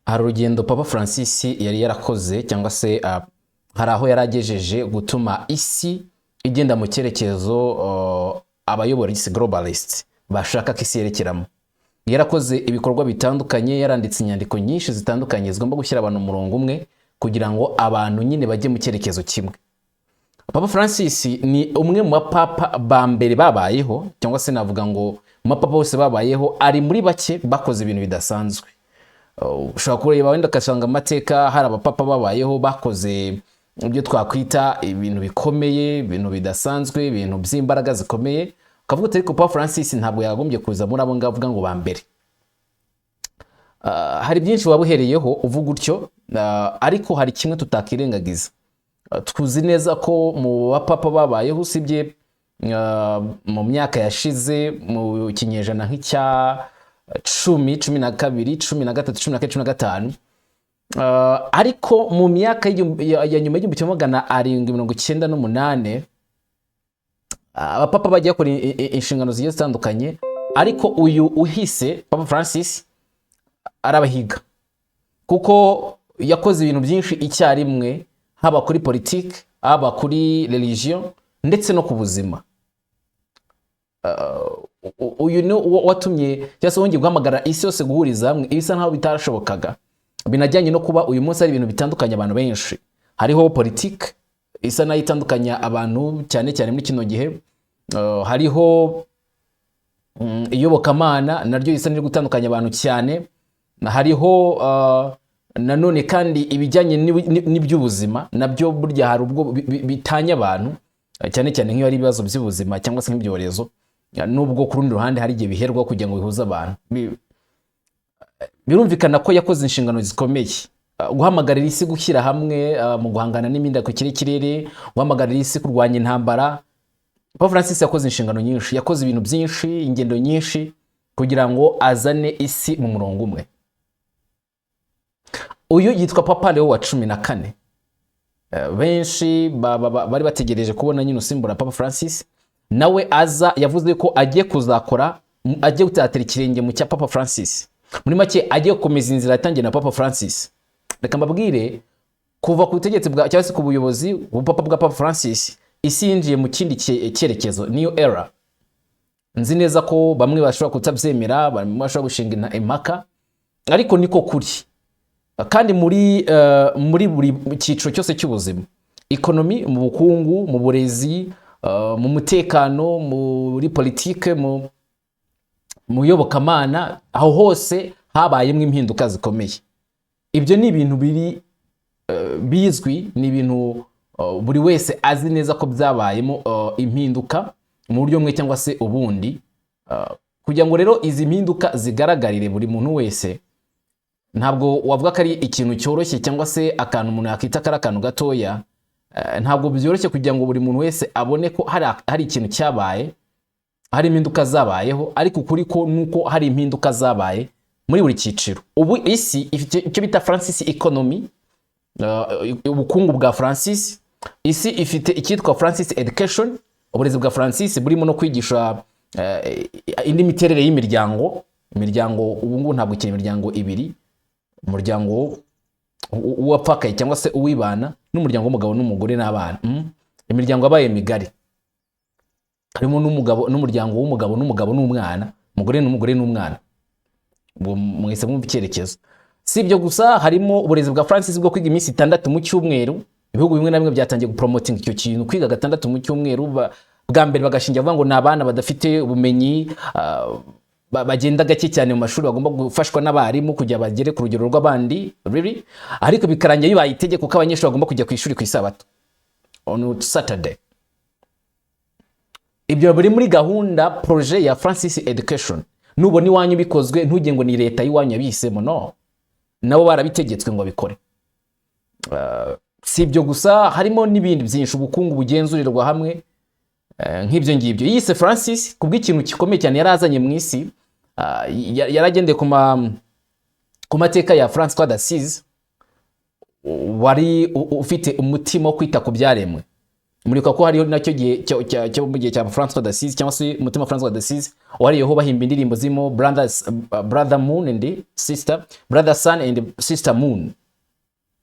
Hari urugendo Papa Francis yari yarakoze, cyangwa se hari aho yari agejeje gutuma isi igenda mu cyerekezo abayobora isi, globalist, bashaka ko isi yerekeramo. Yarakoze ibikorwa bitandukanye, yaranditse inyandiko nyinshi zitandukanye zigomba gushyira abantu mu murongo umwe kugira ngo abantu nyine bajye mu cyerekezo kimwe. Papa Francis ni umwe mu bapapa ba mbere babayeho, cyangwa se navuga ngo mu bapapa bose babayeho ari muri bake bakoze ibintu bidasanzwe. Ushobora kureba wenda ugasanga amateka hari abapapa babayeho bakoze ibyo twakwita ibintu bikomeye, ibintu bidasanzwe, ibintu by'imbaraga zikomeye, ukavuga uti: "Ariko Papa Francis ntabwo yakagombye kuza muri abo ngabo avuga ngo ba mbere." Hari byinshi waba uhereyeho uvuga utyo, ariko hari kimwe tutakirengagiza. Tuzi neza ko mu bapapa babayeho, usibye mu myaka yashize, mu kinyejana nk'icya 10, 12, 13, 14, 15, ariko mu myaka ya nyuma y'1798 abapapa bagiye bakora inshingano zigiye zitandukanye, ariko uyu uhise, Papa Francis, arabahiga kuko yakoze ibintu byinshi icyarimwe, haba kuri politiki, haba kuri religion, ndetse no ku buzima. Uyu ni uwo watumye cyangwa se wongeye guhamagara isi yose guhuriza hamwe ibisa nkaho bitashobokaga, binajyanye no kuba uyu munsi hari ibintu bitandukanye abantu benshi. Hariho politiki isa nayo itandukanya abantu, cyane cyane muri kino gihe. Hariho iyobokamana naryo risa n'iri gutandukanya abantu cyane. Hariho nanone kandi ibijyanye n'iby'ubuzima, nabyo burya hari ubwo bitanya abantu, cyane cyane nk'iyo ari ibibazo by'ubuzima cyangwa se nk'ibyorezo, nubwo ku rundi ruhande hari igihe biherwa kugira ngo bihuze abantu. Birumvikana ko yakoze inshingano zikomeye. Guhamagarira isi gushyira hamwe mu guhangana n'imihindagurikire y'ikirere, guhamagarira isi kurwanya intambara. Papa Francis yakoze inshingano nyinshi, yakoze ibintu byinshi, ingendo nyinshi kugira ngo azane isi mu murongo umwe. Uyu yitwa Papa Leo wa 14. Benshi bari bategereje kubona nyine usimbura Papa Francis. Nawe aza yavuze ko agiye kuzakora, agiye gutatira ikirenge mu cya Papa Francis, muri make agiye gukomeza inzira yatangiye na Papa Francis. Reka mbabwire, kuva ku butegetsi bwa cyangwa se ku buyobozi bupapa bwa Papa Francis, isi yinjiye mu kindi cyerekezo, new era. Nzi neza ko bamwe bashobora kutabyemera, bamwe bashobora gushinga impaka, ariko niko kuri. Kandi muri buri cyiciro cyose cy'ubuzima, economy, mu bukungu, mu burezi, mu mutekano, muri politike, mu iyobokamana, aho hose habayemo impinduka zikomeye. Ibyo ni ibintu biri bizwi, ni ibintu buri wese azi neza ko byabayemo impinduka mu buryo bumwe cyangwa se ubundi. Kugira ngo rero izi mpinduka zigaragarire buri muntu wese, ntabwo wavuga ko ari ikintu cyoroshye cyangwa se akantu umuntu yakita ko ari akantu gatoya. Ntabwo byoroshye kugira ngo buri muntu wese abone ko hari ikintu cyabaye, hari impinduka zabayeho, ariko ukuri ko nuko hari impinduka zabaye muri buri cyiciro. Ubu isi ifite icyo bita Francis economy, ubukungu bwa Francis. Isi ifite icyitwa Francis education, uburezi bwa Francis burimo no kwigisha indi miterere y'imiryango. Imiryango ubu ngubu ntabwo ikiri imiryango ibiri, umuryango uwapfakaye cyangwa se uwibana n'umuryango w'umugabo n'umugore n'abana. Imiryango yabaye migari, harimo n'umugabo n'umuryango w'umugabo n'umugabo n'umwana, umugore n'umugore n'umwana. Ubwo mwese mwumva icyerekezo. Si ibyo gusa, harimo uburezi bwa Francis bwo kwiga iminsi 6 mu cyumweru. Ibihugu bimwe na bimwe byatangiye gupromotinga icyo kintu, kwiga gatandatu mu cyumweru. Bwa mbere bagashingira bavuga ngo ni abana badafite ubumenyi, bagenda gake cyane mu mashuri, bagomba gufashwa n'abarimu kugira bagere ku rugero rw'abandi, really? Ariko bikarangira bibaye itegeko ko abanyeshuri bagomba kujya ku ishuri ku isabato, on Saturday. Ibyo biri muri gahunda, projet ya Francis education. Nubona iwanyu bikozwe, ntugire ngo ni leta y'iwanyu yabihisemo, no nabo barabitegetswe ngo babikore. Si ibyo gusa, harimo n'ibindi byinshi, ubukungu bugenzurirwa hamwe, nk'ibyo ngibyo. Yise Francis kubw'ikintu gikomeye cyane yari azanye mu isi. Yaragendeye ku mateka ya Francois d'Assise, wari ufite umutima wo kwita ku byaremwe. Muribuka ko hariho nacyo gihe cyo mu gihe cya François d'Assise, cyangwa se Mutima François d'Assise, wariyeho bahimba indirimbo zirimo brothers, brother moon and sister, brother sun and sister moon.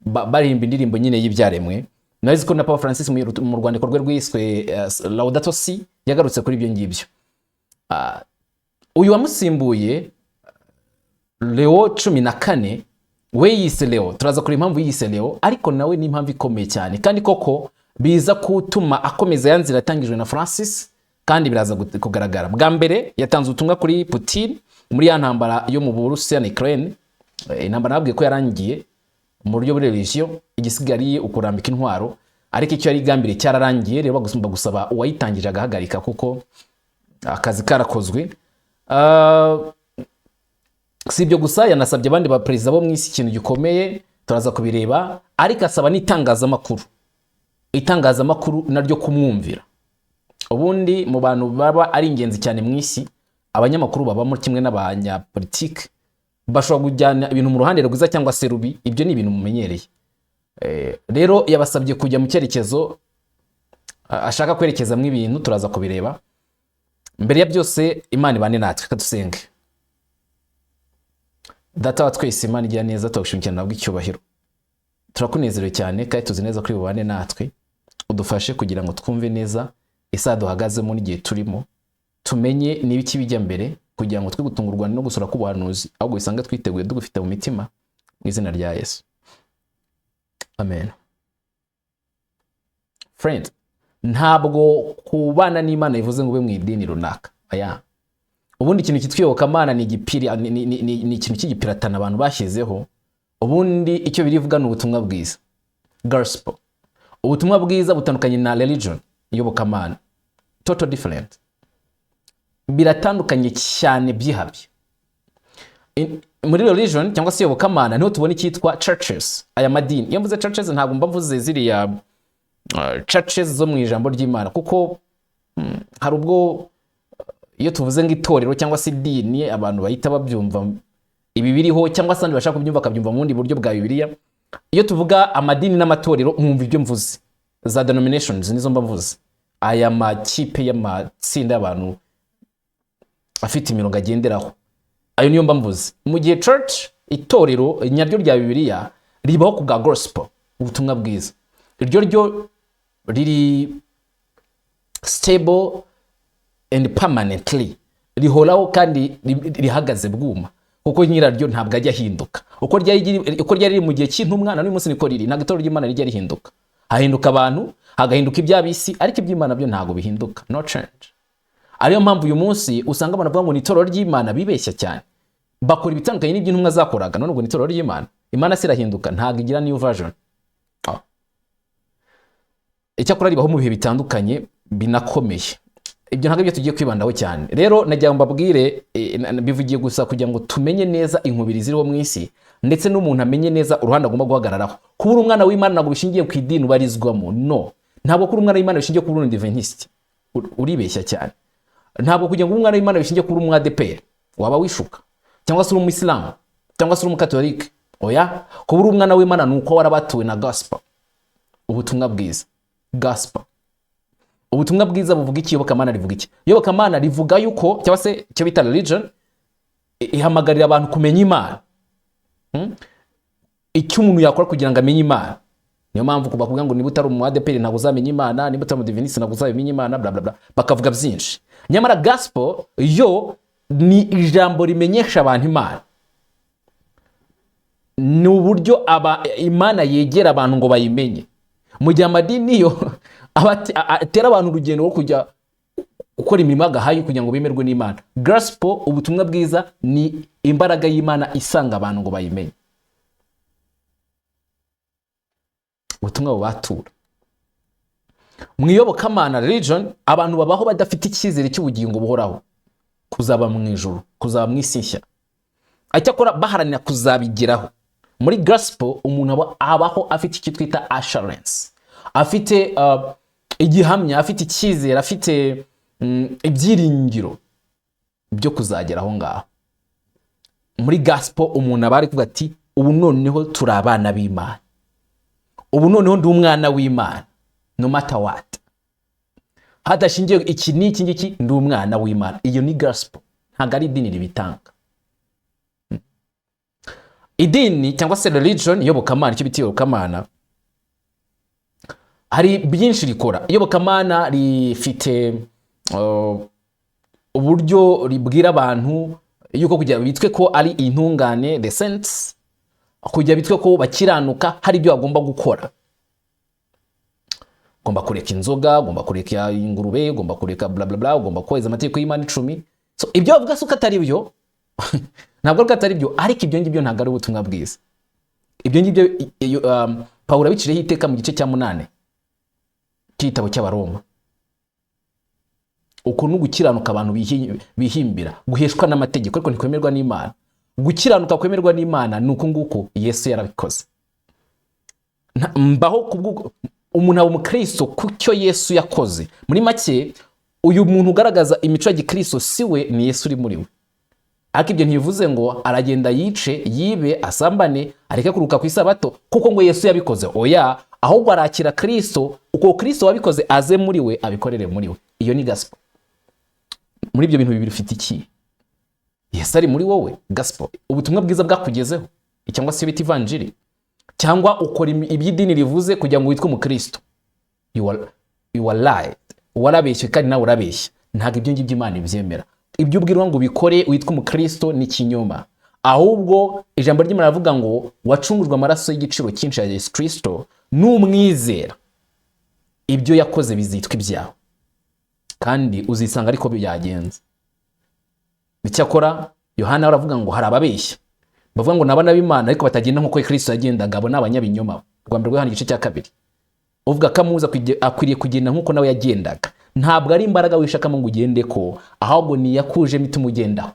Baririmba indirimbo nyine y'ibyaremwe. Nazi ko na Papa Francis mu rwandiko rwe rwiswe Laudato Si yagarutse kuri ibyo ngibyo. Uyu wamusimbuye, Leo 14, we yise Leo, turaza kureba impamvu yise Leo, ariko nawe ni impamvu ikomeye cyane, kandi koko biza gutuma akomeza ya nzira yatangijwe na Francis, kandi biraza kugaragara. Bwa mbere yatanze ubutumwa kuri Putin muri ya ntambara yo mu Burusiya na Ukraine. Intambara nababwiye ko yarangiye mu buryo buri religion, igisigariye ukurambika intwaro, ariko icyo yari igambiriye cyararangiye. Rero bagusaba gusaba uwayitangije agahagarika, kuko akazi karakozwe. Si ibyo gusa, yanasabye abandi ba perezida bo mu isi ikintu gikomeye, turaza kubireba, ariko asaba n'itangazamakuru, itangazamakuru naryo kumwumvira. Ubundi mu bantu baba ari ingenzi cyane mu isi, abanyamakuru babamo kimwe n'abanyapolitike, bashobora kujyana ibintu mu ruhande rwiza cyangwa se rubi. Ibyo ni ibintu mumenyereye. Rero yabasabye kujya mu cyerekezo ashaka kwerekezamo ibintu, turaza kubireba. Mbere ya byose, Imana ibane natwe, kadusenge. Data wa twese, Imana igira neza, turagushimira nabwo icyubahiro, turakunezerewe cyane kandi tuzi neza ko bubane natwe. Udufashe kugira ngo twumve neza isaha duhagazemo n'igihe turimo, tumenye n'ibiki bijya mbere, kugira ngo twe gutungurwa no gusura k'ubuhanuzi, ahubwo bisange twiteguye, tugufite mu mitima. Mu izina rya Yesu, amen. Friend, ntabwo kubana n'Imana bivuze ngo ube mu idini runaka, oya. Ubundi ikintu cyitwa iyobokamana ni igipiri, ni ikintu cy'igipiratana abantu bashyizeho. Ubundi icyo birivuga ni ubutumwa bwiza, gospel. Ubutumwa bwiza butandukanye na religion, iyobokamana, total different, biratandukanye cyane byihabye. Muri religion cyangwa se iyobokamana niho tubona icyitwa churches, aya madini. Iyo mvuze churches, ntabwo mba mvuze ziriya churches zo mu ijambo ry'Imana, kuko hari ubwo iyo tuvuze ngo itorero cyangwa se idini, abantu bahita babyumva ibi biriho, cyangwa se abandi bashaka kubyumva bakabyumva mu bundi buryo bwa Bibiliya. Iyo tuvuga amadini n'amatorero, mwumva ibyo mvuze, za denominations nizo mba mvuze, aya makipe y'amatsinda y'abantu afite imirongo agenderaho, ayo niyo mba mvuze. Mu gihe church, itorero nyaryo rya Bibiliya, ribaho ku bwa gospel, ubutumwa bwiza, iryo ryo riri stable and permanently, rihoraho kandi rihagaze bwuma, kuko nyiraryo ntabwo ajya ahinduka. Uko ryari riri mu gihe cy'intumwa, na n'uyu munsi niko riri. Ntabwo itorero ry'Imana rijya rihinduka. Hahinduka abantu, hagahinduka iby'ab'isi, ariko iby'Imana byo ntabwo bihinduka, no change. Ariyo mpamvu uyu munsi usanga abantu bavuga ngo ni itorero ry'Imana, bibeshya cyane, bakora ibitandukanye n'ibyo intumwa zakoraga. None ubwo ni itorero ry'Imana? Imana se irahinduka? Ntabwo igira new version. Icyakora ribaho mu bihe bitandukanye binakomeye. Ibyo ntabwo ibyo tugiye kwibandaho cyane. Rero nagira ngo mbabwire, bivugiye gusa kugira ngo tumenye neza inkubiri ziriho mu isi, ndetse n'umuntu amenye neza uruhande agomba guhagararaho. Kuba uri umwana w'Imana ntabwo bishingiye ku idini ubarizwamo, no. Ntabwo kuba umwana w'Imana bishingiye kuba uri umudiventiste, uribeshya cyane. Ntabwo kugira ngo ube umwana w'Imana bishingiye kuba uri umwadeperi, waba wishuka, cyangwa se uri umuyisilamu, cyangwa se uri umukatolike, oya. Kuba uri umwana w'Imana ni uko warabatuwe na gospel, ubutumwa bwiza, gospel. Ubutumwa bwiza buvuga iki? Iyobokamana rivuga iki? Iyobokamana rivuga yuko, cyangwa se icyo bita religion, ihamagarira abantu kumenya Imana. Icyo umuntu yakora kugira ngo amenye Imana. Niyo mpamvu bakuvuga ngo niba utari umu ADEPR ntabwo uzamenya Imana, niba utari umudiventiste ntabwo uzamenya Imana, bla bla bla, bakavuga byinshi. Nyamara gospel yo ni ijambo rimenyesha abantu Imana, ni uburyo Imana yegera abantu ngo bayimenye, mu gihe amadini yo atera abantu urugendo rwo kujya gukora imirimo y'agahayo kugira ngo bemerwe n'Imana. Gospel, ubutumwa bwiza, ni imbaraga y'Imana isanga abantu ngo bayimenye, ubutumwa bubatura. Mu iyobokamana, religion, abantu babaho badafite icyizere cy'ubugingo buhoraho, kuzaba mu ijuru, kuzaba mu isi nshya, icyakora baharanira kuzabigeraho. Muri gospel umuntu abaho afite icyo twita assurance, afite igihamya, afite icyizere, afite ibyiringiro byo kuzagera aho ngaho. Muri gospel umuntu aba ari kuvuga ati ubu noneho turi abana b'Imana, ubu noneho ndi umwana w'Imana, no matter what. Hadashingiye iki n'iki ngiki, ndi umwana w'Imana. Iyo ni gospel, ntabwo ari idini ribitanga. Idini cyangwa se religion, iyobokamana, icyo bita iyobokamana, hari byinshi rikora. Iyobokamana rifite uburyo ribwira abantu yuko kugira bitwe ko ari intungane, the saints, kugira bitwe ko bakiranuka, hari ibyo bagomba gukora. Ugomba kureka inzoga, ugomba kureka ingurube, ugomba kureka bla bla bla, ugomba kubahiriza amategeko y'Imana 10. So ibyo bavuga si uko atari byo, ntabwo ari uko atari byo, ariko ibyo ngibyo ntabwo ari ubutumwa bwiza. Ibyo ngibyo Pawulo abiciriyeho iteka mu gice cya 8 cy'igitabo cy'Abaroma. Uku ni ugukiranuka abantu bihimbira, guheshwa n'amategeko, ariko ntikwemerwa n'Imana. Gukiranuka kwemerwa n'Imana ni uku nguku Yesu yarabikoze. Mbaho kubwo umuntu aba umukristo ku cyo Yesu yakoze. Muri make, uyu muntu ugaragaza imico ya gikristo si we, ni Yesu uri muri we. Ariko ibyo ntibivuze ngo aragenda yice, yibe, asambane, areke kuruhuka ku isabato kuko ngo Yesu yabikoze. Oya, ahubwo arakira Kristo, uko Kristo wabikoze aze muri we, abikorere muri we. Iyo ni gospel. Muri ibyo bintu bibiri ufite iki? Yesu ari muri wowe, gospel, ubutumwa bwiza bwakugezeho, cyangwa se bita ivanjiri, cyangwa ukora iby'idini rivuze kugira ngo witwe umukristo? You are lied. Warabeshye kandi nawe urabeshya. Ntabwo ibyo ngibyo Imana ibyemera. Ibyo ubwirwa ngo ubikore witwe umukristo ni ikinyoma. Ahubwo ijambo ry'Imana rivuga ngo wacungujwe amaraso y'igiciro cyinshi ya Yesu Kristo, n'umwizera ibyo yakoze bizitwa ibyawe, kandi uzisanga ariko byagenze. Icyakora Yohana aravuga ngo hari ababeshya bavuga ngo ni abana b'Imana ariko batagenda nk'uko Kristo yagendaga, abo ni abanyabinyoma. Rwa mbere rwa Yohana igice cya 2. Uvuga ko amuzi akwiriye kugenda nk'uko nawe yagendaga. Ntabwo ari imbaraga wishakamo ngo ugende ko, ahubwo ni iyakujemo ituma ugendaho.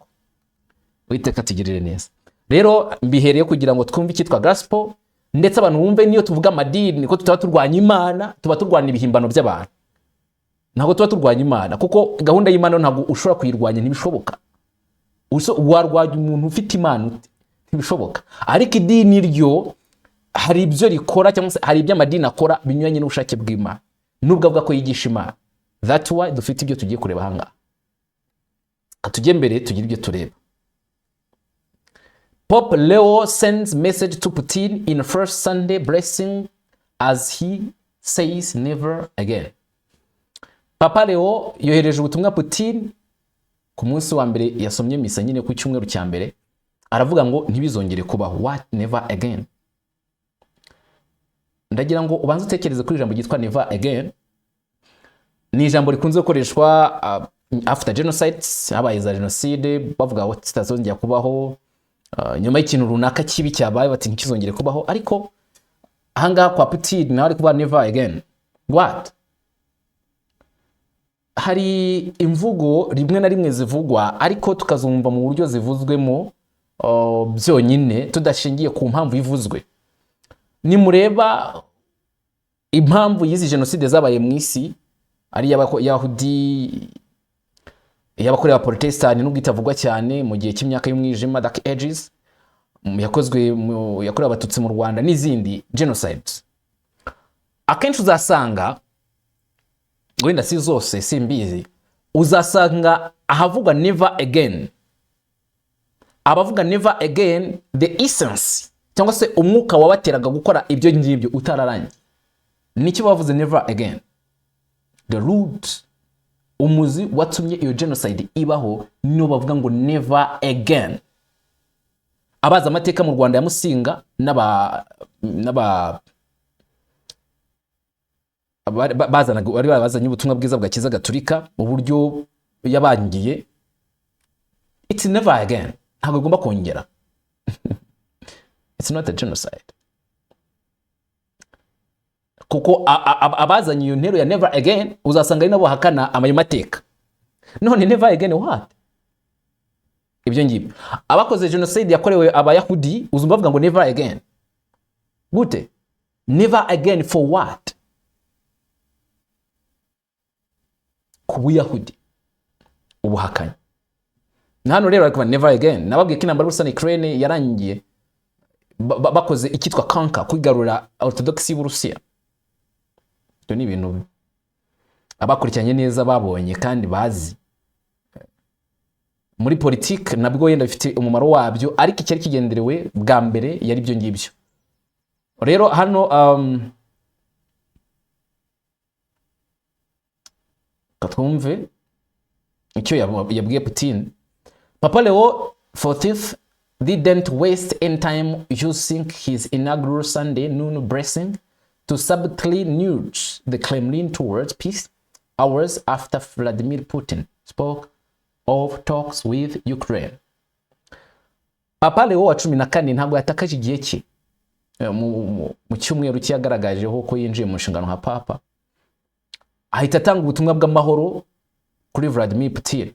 Uwiteka atugirire neza. Rero mbihereye kugira ngo twumve icyitwa gospel, ndetse abantu bumve niyo tuvuga amadini ko tutaba turwanya Imana, tuba turwanya ibihimbano by'abantu. Ntabwo tuba turwanya Imana, kuko gahunda y'Imana ntabwo ushobora kuyirwanya, ntibishoboka. Warwanya umuntu ufite Imana ute? Ntibishoboka. Ariko idini ryo hari ibyo rikora, cyangwa se hari ibyo amadini akora binyuranye n'ubushake bw'Imana, nubwo avuga ko yigisha Imana. That's why dufite ibyo tugiye kureba ahangaha. Tujye mbere tugire ibyo tureba. Pope Leo sends message to Putin in first Sunday blessing as he says never again. Papa Leo yohereje ubutumwa Putin ku munsi wa mbere yasomye misa nyine ku cyumweru cya mbere, aravuga ngo ntibizongere kubaho. What? Never again. Ndagira ngo ubanze utekereze kuri ijambo ryitwa never again. Ni ijambo rikunze gukoreshwa after genocides, habaye za jenoside, bavuga ngo zitazongera kubaho, nyuma y'ikintu runaka kibi cyabaye bati ntikizongere kubaho. Ariko ahangaha kwa Putin nawe ari kuvuga never again. What? Hari imvugo rimwe na rimwe zivugwa ariko tukazumva mu buryo zivuzwemo byonyine, tudashingiye ku mpamvu ivuzwe. Nimureba impamvu y'izi jenoside zabaye mu isi, ari iy'Abayahudi, iy'abakorewe Abaporotesitanti, nubwo itavugwa cyane, mu gihe cy'imyaka y'umwijima, Dark Ages, yakozwe yakorewe Abatutsi mu Rwanda n'izindi genocides, akenshi uzasanga, wenda si zose simbizi, uzasanga ahavugwa never again, abavuga never again, the essence cyangwa se umwuka wabateraga gukora ibyo ngibyo utararangiye. Nicyo bavuze never again. The root, umuzi watumye iyo genocide ibaho, niyo bavuga ngo never again. Abazi amateka mu Rwanda ya Musinga n'aba bazanaga, bari bazanye ubutumwa bwiza bwa Kiliziya Gatulika mu buryo yabangiye, it's never again, ntabwo bigomba kongera. It's not a genocide, kuko abazanye iyo ntero ya never again uzasanga ari nabo bahakana ayo mateka. None never again what? Ibyo ngibyo, abakoze genocide yakorewe Abayahudi uzumva bavuga ngo never again. Gute? Never again for what? Ku Buyahudi, ubuhakanyi. Na hano rero bari kuvuga never again. Nababwiye ko intambara y'Uburusiya na Ukraine yarangiye bakoze icyitwa conquer, kwigarurira Orthodox y'Uburusiya. Ibyo ni ibintu Abakurikiranye neza babonye kandi bazi muri politiki, nabwo yenda bifite umumaro wabyo, ariko icyari kigenderewe bwa mbere yari ibyo ngibyo. Rero hano reka twumve icyo yabwiye Putin. Papa Leo XIV didn't waste any time using his inaugural Sunday noon blessing to subtly nudge the Kremlin towards peace hours after Vladimir Putin spoke of talks with Ukraine. Papa Leo wa 14 ntabwo yatakaje igihe cye mu cyumweru cye yagaragajeho ko yinjiye mu nshingano nka papa, ahita atanga ubutumwa bw'amahoro kuri Vladimir Putin.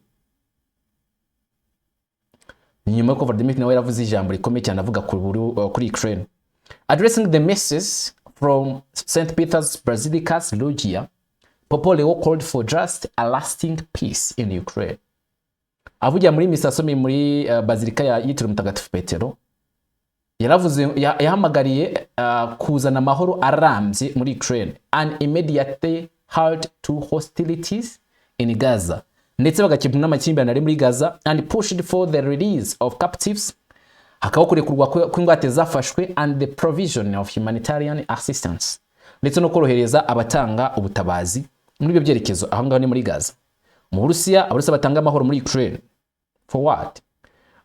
Ni nyuma y'uko Vladimir nawe yaravuze ijambo rikomeye cyane avuga kuri Ukraine. Addressing the masses from St. Peter's Basilica's Loggia, Pope Leo called for just a lasting peace in Ukraine. Avugira muri misa asomeye muri Bazilika ya yitiriwe Mutagatifu Petero, yaravuze, yahamagariye kuzana amahoro arambye muri Ukraine and immediately halt to hostilities in Gaza, ndetse bagakemura n'amakimbirane ari muri Gaza, and pushed for the release of captives, hakabaho kurekurwa kw'ingwate zafashwe, and the provision of humanitarian assistance, ndetse no korohereza abatanga ubutabazi muri ibyo byerekezo. Aho ngaho ni muri Gaza. Mu Burusiya, Abarusiya batanga amahoro muri Ukraine for what?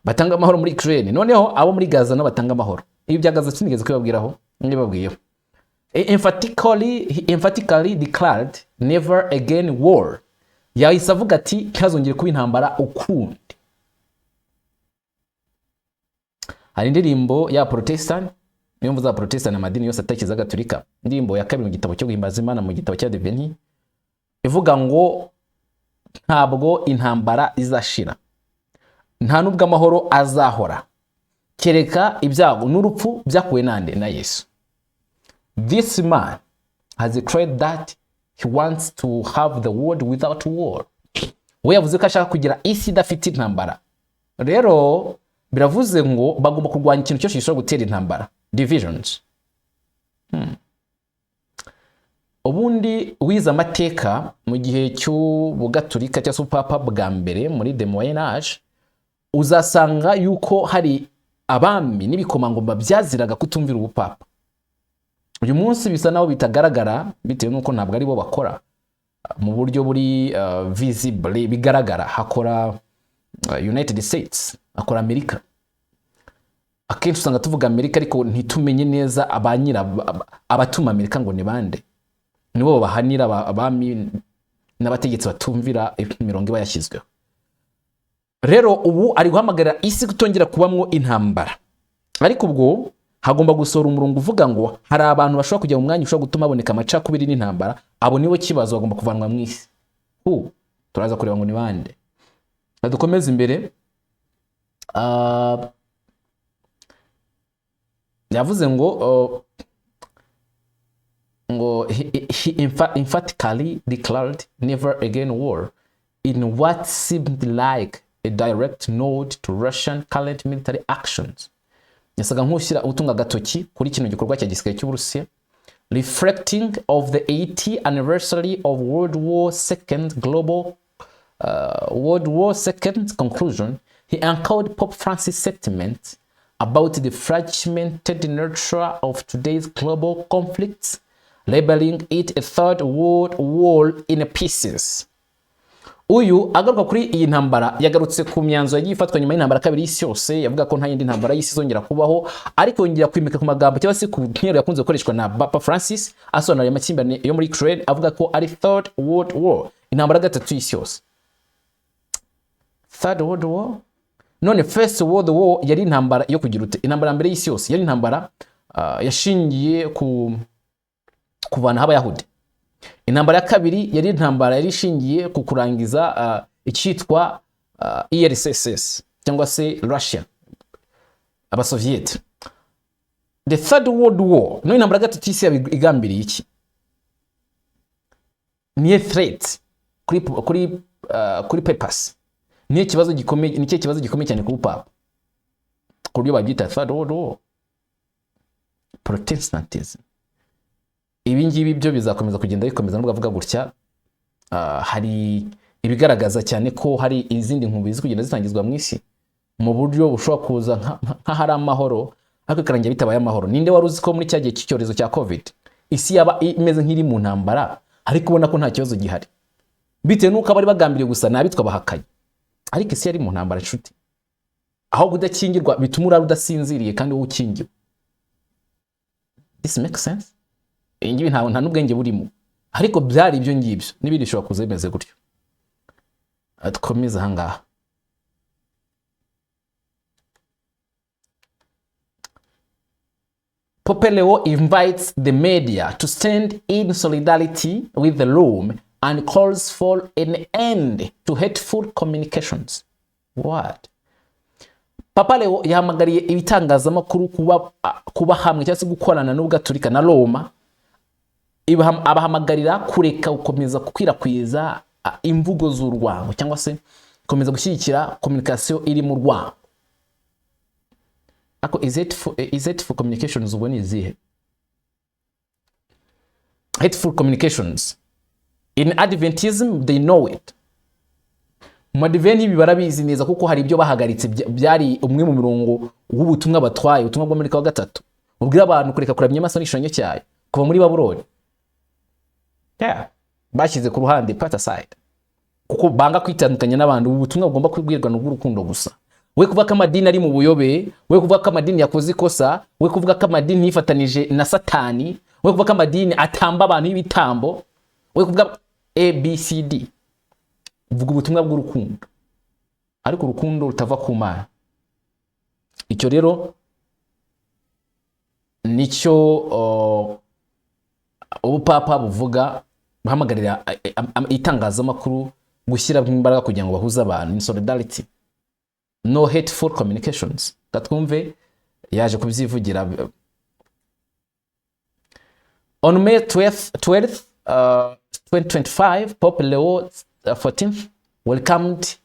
Batanga amahoro muri Ukraine, noneho abo muri Gaza nabo batanga amahoro. Ibi bya Gaza sinigeze kubibabwiraho, nibabwiyeho. He emphatically declared, "Never again war." Yahise avuga ati ntihazongere kuba intambara ukundi. Hari indirimbo ya Protestant, niyo mvuze Protestant, amadini yose atakiza Gatolika, indirimbo ya kabiri mu gitabo cyo guhimbaza Imana, mu gitabo cya Adventi, ivuga ngo ntabwo intambara izashira, nta nubwo amahoro azahora, kereka ibyago n'urupfu byakuwe nande? Na Yesu. This man has declared that he wants to have the world without war. We yavuze ko ashaka kugira isi idafite intambara. Rero biravuze ngo bagomba kurwanya ikintu cyose gishobora gutera intambara, divisions. Ubundi wize amateka mu gihe cy'ubugaturika cyangwa se ubupapa bwa mbere muri the Moyen Age, uzasanga yuko hari abami n'ibikomangoma byaziraga kutumvira ubupapa. Uyu munsi bisa naho bitagaragara bitewe n'uko ntabwo ari bo bakora mu buryo buri visible, bigaragara. Hakora United States, hakora Amerika. Akenshi usanga tuvuga Amerika ariko ntitumenye neza abanyira abatuma Amerika ngo ni bande. Nibo bahanira abami n'abategetsi batumvira imirongo iba yashyizweho. Rero ubu ari guhamagarira isi kutongera kubamwo intambara, ariko ubwo hagomba gusohora umurongo uvuga ngo hari abantu bashobora kujya mu mwanya ushobora gutuma haboneka amacakubiri n'intambara. Abo nibo kibazo, bagomba kuvanwa mu isi. Hu turaza kureba ngo ni bande. Dukomeze imbere. Yavuze ngo he emphatically declared, "Never again war," in what seemed like a direct nod to Russian current military actions. Yasaga nk'ushyira utunga agatoki kuri kino gikorwa cya gisirikare cy'Uburusiya. Reflecting of the 80th anniversary of World War Second conclusion, he echoed Pope Francis' sentiment about the fragmented nature of today's global conflicts, labeling it a third world war in pieces. Uyu agaruka kuri iyi ntambara, yagarutse ku myanzuro yagiye ifatwa nyuma y'intambara kabiri y'isi yose, yavuga ko nta yindi ntambara y'isi izongera kubaho, ariko yongera kwimika ku magambo cyangwa se ku ntero yakunze gukoreshwa na Papa Francis asobanura aya makimbirane yo muri Ukraine, avuga ko ari third world war, intambara gatatu y'isi yose. Third world war? None first world war yari intambara yo kugira ute? Intambara mbere y'isi yose yari intambara yashingiye ku kuvanaho Abayahudi. Intambara ya kabiri yari intambara yari ishingiye ku kurangiza icyitwa URSS cyangwa se Russia, Abasoviyete. The third world war no intambara ya gatatu y'isi yaba igambiriye iki? Niyo threat kuri papacy? Niyo kibazo gikomeye, nicyo kibazo gikomeye cyane ku bupapa ku buryo babyita third world war? Protestantism, ibi ngibi byo bizakomeza kugenda bikomeza nubwo avuga gutya. Hari ibigaragaza cyane ko hari izindi nkubi ziri kugenda zitangizwa mu isi mu buryo bushobora kuza nk'ahari amahoro, ariko bikarangira bitabaye amahoro. Ninde wari uzi ko muri cya gihe cy'icyorezo cya COVID isi yaba imeze nk'iri mu ntambara, ariko ubona ko nta kibazo gihari, bitewe n'uko abari bagambiriye gusa ni abitwa abahakanyi, ariko isi yari mu ntambara, inshuti, aho kudakingirwa bituma urara udasinziriye kandi wowe ukingiwe? This makes sense? Ibi ngibi nta n'ubwenge burimo, ariko byari ibyo ngibyo, n'ibindi bishobora kuza bimeze gutyo. Dukomeze ahangaha. Pope Leo invites the media to stand in solidarity with the Rome and calls for an end to hateful communications. What? Papa Leo yahamagariye ibitangazamakuru kuba hamwe cyangwa se gukorana n'Ubugatolika na Roma, abahamagarira kureka gukomeza gukwirakwiza imvugo z'urwango cyangwa se gukomeza gushyigikira communication iri mu rwango. Ariko is it for communications ubwo ni izihe? Hateful communications. In Adventism they know it. Mu Advent ibi barabizi neza, kuko hari ibyo bahagaritse byari umwe mu mirongo w'ubutumwa batwaye, ubutumwa bwo muri wa gatatu bubwira abantu kureka kuramya inyamaswa n'igishushanyo cyayo, kuva muri Babuloni. Yeah. Bashyize ku ruhande, put aside, kuko banga kwitandukanya n'abantu. Ubu butumwa bugomba kubwirwa ni ubw'urukundo gusa. We kuvuga ko amadini ari mu buyobe, we kuvuga ko amadini yakoze ikosa, we kuvuga ko amadini yifatanije na Satani, we kuvuga ko amadini atamba abantu y'ibitambo, we kuvuga A B C D. Vuga ubutumwa bw'urukundo, ariko urukundo rutava ku Mana. Icyo rero nicyo ubupapa buvuga, buhamagarira itangazamakuru gushyiramo imbaraga kugira ngo bahuze abantu in solidarity, no hateful communications. Katwumve yaje kubyivugira. On May 12th, 2025, Pope Leo XIV welcomed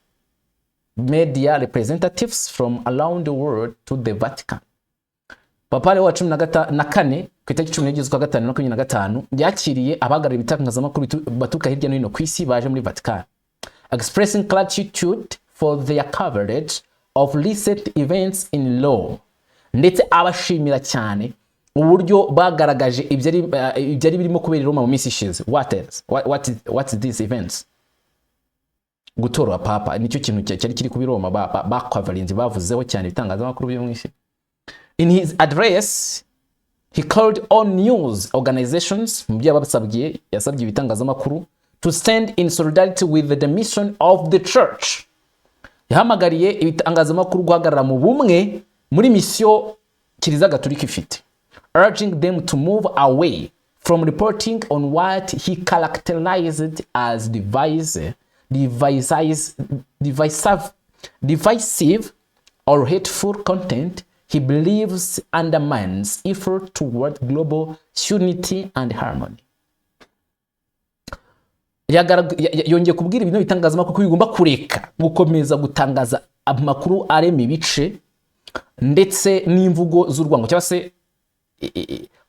media representatives from around the world to the Vatican. Papa Leo wa 14 ku itariki 12 z'ukwa gatanu 25 yakiriye abahagarariye ibitangazamakuru baturuka hirya no hino ku isi baje muri Vatican, expressing gratitude for their coverage of recent events in Rome, ndetse abashimira cyane uburyo bagaragaje ibyari birimo kubera i Roma mu minsi ishize. What else? What is these events? Gutora papa nicyo kintu cyari kiri kuba i Roma, bakavarinze, bavuzeho cyane ibitangazamakuru byo mu isi. In his address, he called on news organizations, mu byo yabasabye, yasabye ibitangazamakuru to stand in solidarity with the mission of the church. Yahamagariye ibitangazamakuru guhagarara mu bumwe muri misiyo Kiliziya Gatolika ifite, urging them to move away from reporting on what he characterized as divisive or hateful content he believes undermines effort toward global unity and harmony. Yongeye kubwira ibintu bitangazamakuru ko bigomba kureka gukomeza gutangaza amakuru arema ibice ndetse n'imvugo z'urwango, cyangwa se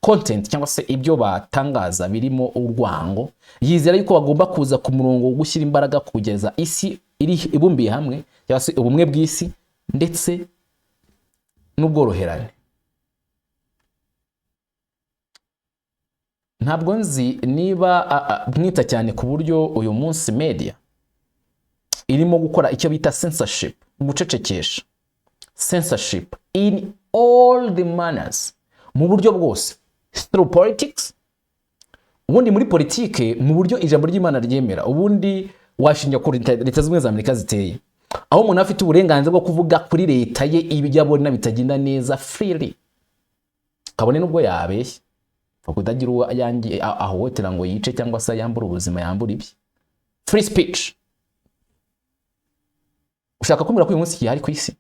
content, cyangwa se ibyo batangaza birimo urwango. Yizera yuko bagomba kuza ku murongo wo gushyira imbaraga kugeza isi iri ibumbiye hamwe, cyangwa se ubumwe bw'isi ndetse n'ubworoherane. Ntabwo nzi niba mwita cyane ku buryo uyu munsi media irimo gukora icyo bita censorship, gucecekesha, censorship in all the manners, mu buryo bwose, through politics. Ubundi muri politike, mu buryo ijambo ry'Imana ryemera, ubundi washinja ko Leta Zunze Ubumwe za Amerika ziteye, aho umuntu afite uburenganzira bwo kuvuga kuri leta ye ibyo abona bitagenda neza freely, kabone n'ubwo yabeshya, kutagira uwo ahohotera ngo yice cyangwa se yambure ubuzima, yambure ibye. Free speech. Ushaka kumbwira ko uyu munsi gihari ku isi?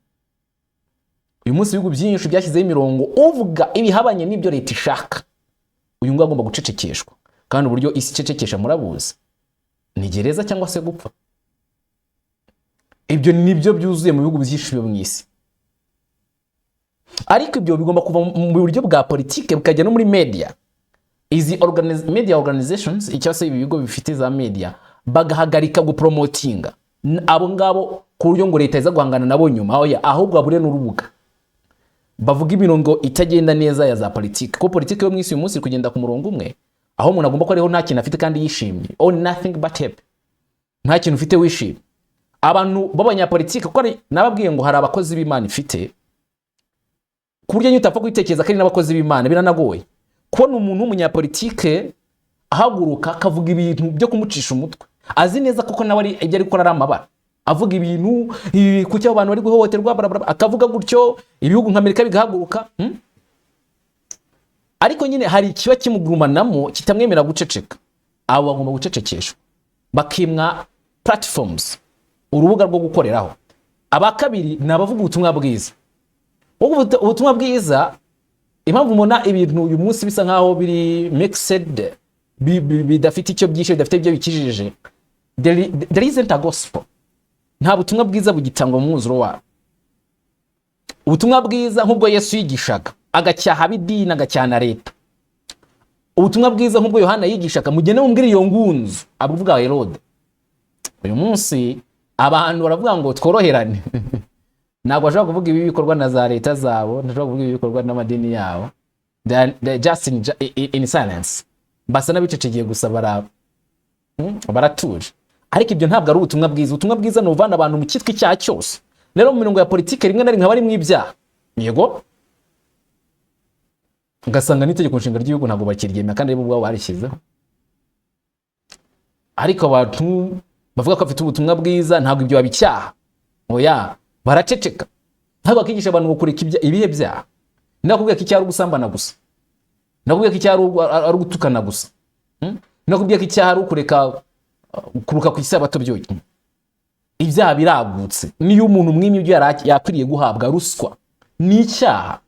Uyu munsi ibihugu byinshi byashyizeho imirongo, uvuga ibihabanye n'ibyo leta ishaka, uyu nguyu agomba gucecekeshwa. Kandi uburyo isi icecekesha murabuzi, ni gereza cyangwa se gupfa. Ibyo nibyo byuzuye mu bihugu byinshi byo mu isi. Ariko ibyo bigomba kuva mu buryo bwa politike bukajya no muri media. Izi media organizations, cyangwa se ibi bigo bifite za media, Bagahagarika gupromotinga abo ngabo ku buryo ngo leta iza guhangana nabo nyuma. Oya, ahubwo babure n'urubuga bavuga imirongo itagenda neza ya za politiki, kuko politiki yo mu isi uyu munsi iri kugenda ku murongo umwe, aho umuntu agomba kuba ariho nta kintu afite kandi yishimye, oh, nothing but happy, nta kintu ufite wishimye. Abantu b'abanyapolitiki, kuko nababwiye ngo hari abakozi b'Imana ifite ku buryo nyine utapfa kubitekereza ko ari n'abakozi b'Imana. Biranagoye kubona umuntu w'umunyapolitike ahaguruka akavuga ibintu byo kumucisha umutwe, azi neza koko nawe ari ibyo ari gukora ari amabara, avuga ibintu kuki abo bantu bari guhohoterwa, bla bla bla, akavuga gutyo, ibihugu nka Amerika bigahaguruka, Ariko nyine hari ikiba kimugurumanamo kitamwemerera guceceka. Abo bagomba gucecekeshwa, bakimwa platforms, urubuga rwo gukoreraho. Aba kabiri ni abavuga ubutumwa bwiza. Ubutumwa bwiza, impamvu mubona ibintu uyu munsi bisa nkaho biri mixed, bidafite icyo byishe, bidafite ibyo bikijije, there isn't a gospel. Nta butumwa bwiza bugitangwa mu mwuzuro wabo. Ubutumwa bwiza nk'ubwo Yesu yigishaga, agacyaha ab'idini, agacyaha na leta, ubutumwa bwiza nk'ubwo Yohana yigishaga, mugende mumbwire iyo ngunzu, abuvuga Herode. Uyu munsi abantu baravuga ngo tworoherane. Ntabwo bashobora kuvuga ibi bikorwa na za leta zabo, ntashobora kuvuga ibi bikorwa n'amadini yabo. They are just in silence, basa n'abicecekeye gusa, baratuje. Ariko ibyo ntabwo ari ubutumwa bwiza. Ubutumwa bwiza ni uvana abantu mu cyitwa icyaha cyose. Rero mu mirongo ya politiki rimwe na rimwe haba harimo ibyaha, yego, ugasanga n'itegeko nshinga ry'igihugu ntabwo bakiryemera kandi ari bo ubwabo barishyizeho. Ariko abantu bavuga ko bafite ubutumwa bwiza, ntabwo ibyo babicyaha, oya, baraceceka. Ntabwo bakigisha abantu ngo kureka ibihe byaha. Nakubwiye ko icyaha ari ugusambana gusa, nakubwiye ko icyaha ari ugutukana gusa, Nakubwiye ko icyaha ari ukureka kuruka ku isabato byonyine. Ibyaha biragutse. Niyo umuntu umwimye ibyo yari yakwiriye guhabwa, ruswa ni icyaha.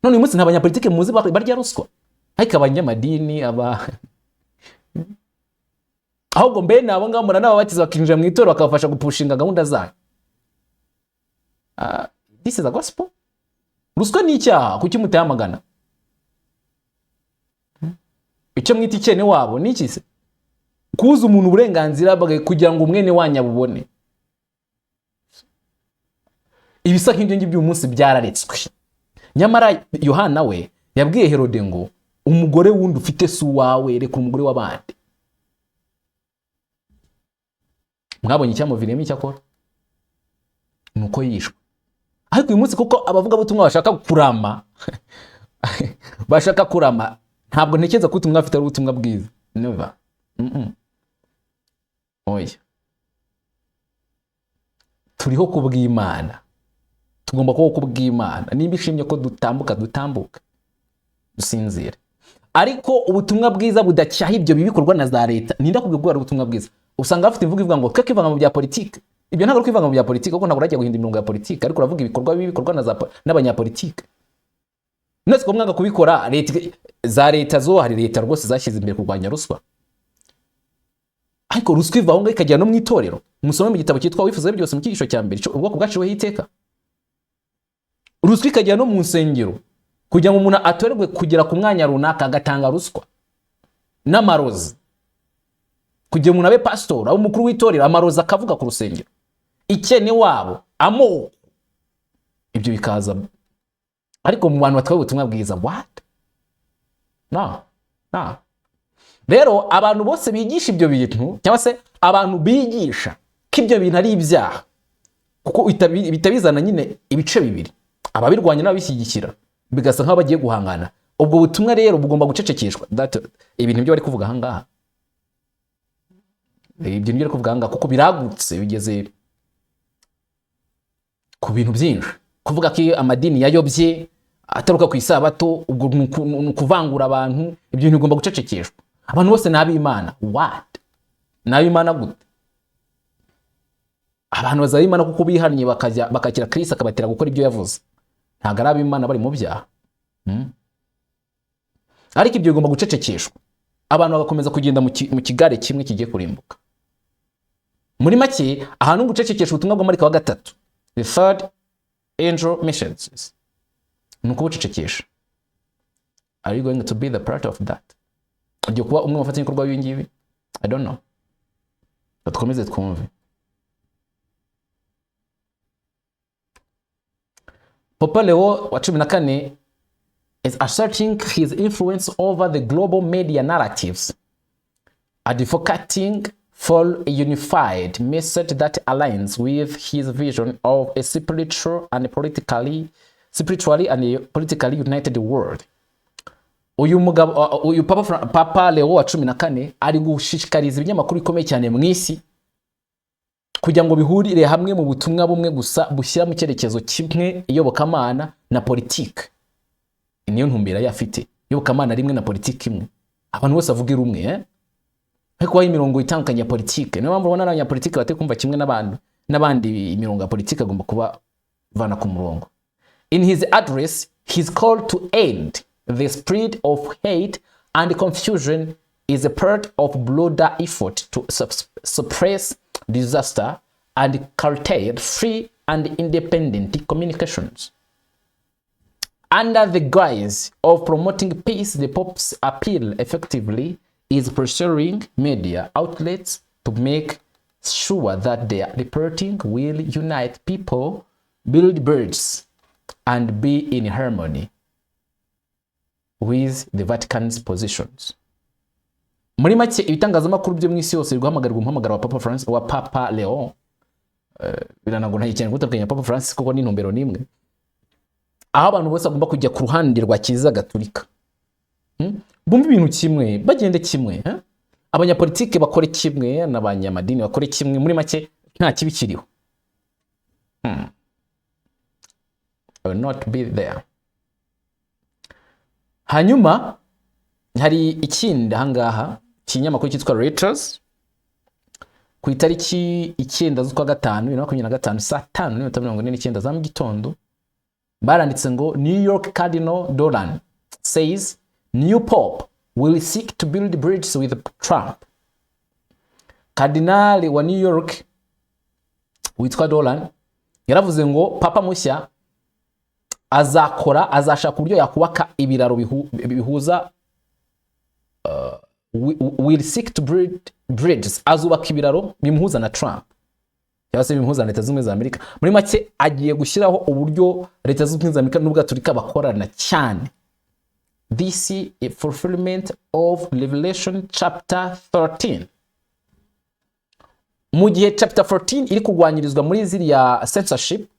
None uyu munsi nta banyapolitike muzi barya ruswa, ariko abanyamadini aba ahubwo mbene abo ngabo muranababatiza, bakinjira mu itorero, bakabafasha gupushinga gahunda zayo. This is a gospel. Ruswa ni icyaha, kuki mutayamagana? Icyo mwita icyene wabo ni iki se? Kubuza umuntu uburenganzira bwe kugira ngo umwene wanyu abubone. Ibisa nk'ibyo ngibyo uyu munsi byararetswe. Nyamara Yohana we yabwiye Herode ngo umugore wundi ufite si uwawe, reka umugore w'abandi. Mwabonye icyamuviriyemo icyo akora, ni uko yishwe. Ariko uyu munsi kuko abavugabutumwa bashaka kurama, bashaka kurama, ntabwo ntekereza ko ubutumwa bafite ari ubutumwa bwiza. Never. Oya, turiho ku bw'Imana, tugomba kubaho ku bw'Imana. Nimba ishimye ko dutambuka, dutambuka, dusinzire. Ariko ubutumwa bwiza budacyaha ibyo bibi bikorwa na za leta, ninde akubwira ko ari ubutumwa bwiza? Usanga bafite imvugo ivuga ngo twe kwivanga mu bya politiki. Ibyo ntabwo ari kwivanga mu bya politiki, kuko ntabwo urajya guhinda imirongo ya politiki, ariko uravuga ibikorwa bibi bikorwa n'abanyapolitiki. None ko mwanga kubikora, leta, za leta zo, hari leta rwose zashyize imbere kurwanya ruswa, ariko ruswa iva aho ngaho ikagera no mu itorero. Musome mu gitabo cyitwa Wifuza Byose, mu cyigisho cya mbere, ubwoko bwaciweho iteka. Ruswa ikagera no mu nsengero, kugira ngo umuntu atorerwe kugera ku mwanya runaka agatanga ruswa n'amarozi, kugira umuntu abe pasitori, abe umukuru w'itorero, amarozi akavuga ku rusengero, ikene wabo, amoko, ibyo bikaza. Ariko mu bantu batwaye ubutumwa bwiza, what? No, no. Rero abantu bose bigisha ibyo bintu, cyangwa se abantu bigisha ko ibyo bintu ari ibyaha, kuko bihita bizana nyine ibice bibiri, ababirwanya n'ababishyigikira, bigasa nk'aho bagiye guhangana. Ubwo butumwa rero bugomba gucecekeshwa. Ibintu byo bari kuvuga ahangaha, ibyo nibyo bari kuvuga ahangaha, kuko biragutse, bigeze ku bintu byinshi. Kuvuga ko iyo amadini yayobye ataruka ku isabato, ubwo ni ukuvangura abantu. Ibyo bintu bigomba gucecekeshwa. Abantu bose ni ab'Imana. What? Ni ab'Imana gute? Abantu bazaba ab'Imana kuko bihannye, bakajya bakakira Kristo akabatera gukora ibyo yavuze. Ntabwo ari ab'Imana bari mu byaha. Ariko ibyo bigomba gucecekeshwa, abantu bagakomeza kugenda mu kigare kimwe kigiye kurimbuka. Muri make, ahantu gucecekesha ubutumwa bwa marayika wa gatatu, the third angel messages, ni ukubucecekesha. Are you going to be the part of that? Ugiye kuba umwe mu bafatanyabikorwa b'ibi ngibi? I don't know. Dukomeze twumve. Papa Leo wa 14 is asserting his influence over the global media narratives, advocating for a unified message that aligns with his vision of a spiritually and politically united world. Uyu mugabo, uyu Papa Leo wa 14 ari gushishikariza ibinyamakuru bikomeye cyane mu isi kugira ngo bihurire hamwe mu butumwa bumwe gusa bushyira mu cyerekezo kimwe iyobokamana na politike. Niyo ntumbero ye afite, iyobokamana rimwe na politike imwe, abantu bose bavuga rumwe, Ariko habaho imirongo itandukanye ya politike. Niyo mpamvu ubona n'abanyapolitike batari kumva kimwe n'abandi, imirongo ya politike agomba kubavana ku murongo. In his address, his call to end the spread of hate and confusion is a part of broader effort to suppress dissent and curtail free and independent communications. Under the guise of promoting peace, the Pope's appeal effectively is pressuring media outlets to make sure that their reporting will unite people, build bridges, and be in harmony with the Vatican's positions. Muri make, ibitangazamakuru byo mu isi yose biri guhamagarwa umuhamagaro wa Papa Francis, wa Papa Leo. Biranagoranye cyane gutandukanya Papa Francis kuko ni intumbero n'imwe, aho abantu bose bagomba kujya ku ruhande rwa Kiliziya Gatolika. Bumve ibintu kimwe, bagende kimwe, eh? Abanyapolitike bakore kimwe n'abanyamadini bakore kimwe, muri make nta kibi kiriho. I will not be there. Hanyuma hari ikindi ahangaha, ikinyamakuru cyitwa Reuters, ku itariki 9 z'ukwa gatanu 2025, saa 5:49 za mu gitondo, baranditse ngo: "New York Cardinal Dolan says new pope will seek to build bridges with Trump." Cardinal wa New York witwa Dolan yaravuze ngo papa mushya azakora, azashaka uburyo yakubaka ibiraro bihuza, will seek to build bridges, azubaka ibiraro bimuhuza na Trump cyangwa se bimuhuza na Leta Zunze Ubumwe za Amerika. Muri make, agiye gushyiraho uburyo Leta Zunze Ubumwe za Amerika n'Ubwaturika bakorana cyane. This is a fulfillment of Revelation chapter 13. Mu gihe chapter 14 iri kurwanyirizwa muri ziriya censorship,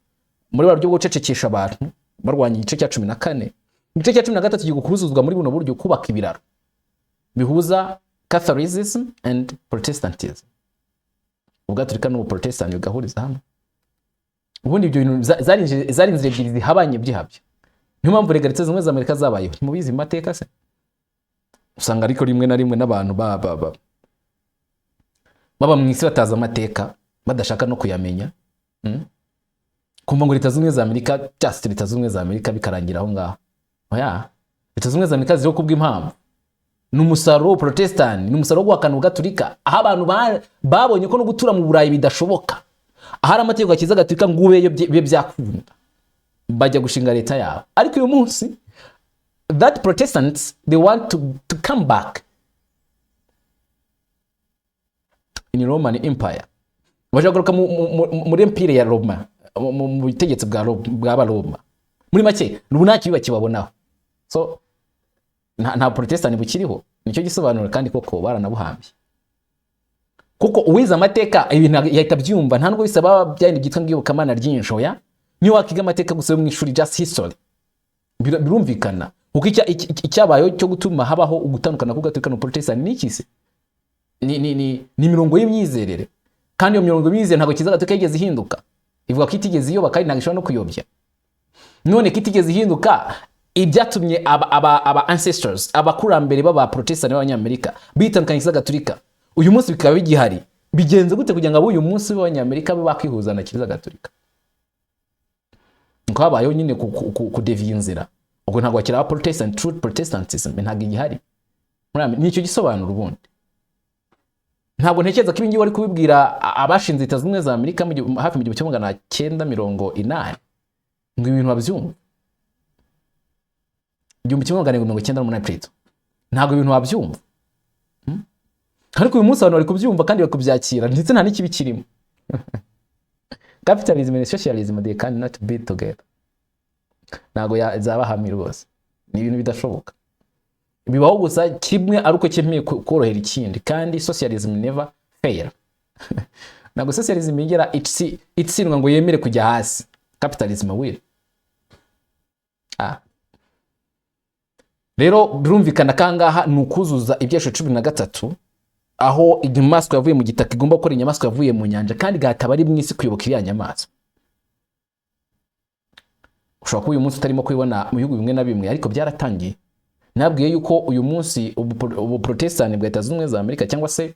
muri buryo bwo gucecekesha abantu barwanya igice cya 14, igice cya 13 kigiye kuzuzwa muri buno buryo, kubaka ibiraro bihuza Catholicism and Protestantism, Ubwaturika n'Ubuprotestant bigahuriza hamwe. Ubundi ibyo bintu zari inzira ebyiri zihabanye byihabye. Niyo mpamvu rega Leta Zunze Ubumwe za Amerika zabayeho. Ntimubizi mu mateka se? Usanga ariko rimwe na rimwe n'abantu baba mu isi batazi amateka, badashaka no kuyamenya. Kumva ngo Leta Zunze Ubumwe za Amerika, just Leta Zunze Ubumwe za Amerika, bikarangira aho ngaho. Oya, Leta Zunze Ubumwe za Amerika ziriho kubw'impamvu. Ni umusaruro w'Ubuprotesitanti, ni umusaruro wo guhakana Ubugaturika, aho abantu babonye ko no gutura mu Burayi bidashoboka ahari amategeko ya Kiliziya Gatolika, ngo ubeyo bibe byakunda, bajya gushinga leta yabo. Ariko uyu munsi that Protestants, they want to come back in Roman Empire, bashaka kugaruka muri empire ya Roma, mu butegetsi bw'Abaroma. Muri make, ubu nta kibi bakibabonaho. So nta Protestant bukiriho, nicyo gisobanuro. Kandi koko baranabuhambye, kuko uwize amateka ibintu yahita abyumva. Nta nubwo bisaba bya bindi byitwa ngo iyobokamana ryinshi. Oya, niyo wakiga amateka gusa yo mu ishuri, just history, birumvikana. Kuko icyabayeho cyo gutuma habaho ugutandukana k'Ubugatolika na Protestant ni iki se? Ni imirongo y'imyizerere. Kandi iyo mirongo y'imyizerere ntabwo Kiliziya Gatolika yigeze ihinduka. Ivuga ko itigeze iyoba kandi ntabwo ishobora no kuyobya. None ko itigeze ihinduka, ibyatumye aba ancestors, abakurambere b'aba Protestant b'Abanyamerika bitandukanya Kiliziya Gatolika, uyu munsi bikaba bigihari, bigenze gute kugira ngo ab'uyu munsi b'Abanyamerika babe bakwihuza na Kiliziya Gatolika? Nuko habayeho nyine kudeviya inzira. Ubwo ntabwo bakiri aba Protestant, true Protestantism ntabwo igihari. Nicyo gisobanuro. Ubundi ntabwo ntekereza ko ibingibi wari kubibwira abashinze Leta Zunze Ubumwe za Amerika hafi mu 1980 ngo ibintu babyumve, 1798 plutôt, ntabwo ibintu wabyumva. Ariko uyu munsi abantu bari kubyumva kandi bari kubyakira, ndetse nta n'ikibi kirimo. Capitalism and socialism, they cannot be together. Ntabwo zaba hamwe rwose, ni ibintu bidashoboka. Bibaho gusa kimwe ari uko cyemeye korohera ikindi, kandi socialism never fail. Ntabwo socialism igera itsindwa ngo yemere kujya hasi. Capitalism will. Rero birumvikana ko ahangaha ni ukuzuza Ibyahishuwe 13, aho inyamaswa yavuye mu gitaka igomba gukora inyamaswa yavuye mu nyanja, kandi igataba ari mu isi kuyoboka iriya nyamaswa. Ushobora kuba uyu munsi utarimo kubibona mu bihugu bimwe na bimwe, ariko byaratangiye. Nabwiye yuko uyu munsi ubu protestant bwa Leta Zunze Ubumwe za Amerika, cyangwa se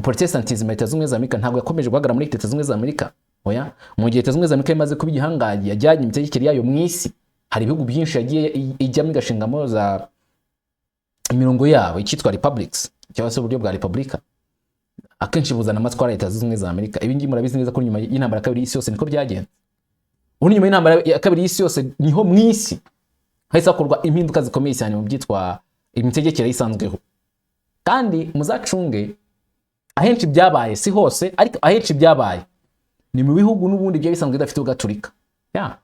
Protestantism ya Leta Zunze Ubumwe za Amerika, ntabwo yakomeje guhagarara muri Leta Zunze Ubumwe za Amerika. Oya, mu gihe Leta Zunze Ubumwe za Amerika imaze kuba igihangange, yajyanye imitegekere yayo mu isi, hari ibihugu byinshi yagiye ijyamo igashingamo za imirongo yabo, icyitwa republics cyangwa se uburyo bwa repubulika, akenshi buzana amatwara ya Leta Zunze Ubumwe za Amerika. Ibi ngibi murabizi neza ko nyuma y'intambara ya kabiri y'isi yose niko byagenze. Ubundi nyuma y'intambara ya kabiri y'isi yose niho mu isi hahise hakorwa impinduka zikomeye cyane mu byitwa imitegekere isanzweho. Kandi muzacunge, ahenshi byabaye, si hose, ariko ahenshi byabaye ni mu bihugu n'ubundi byari bisanzwe bidafite ubugaturika. Ya,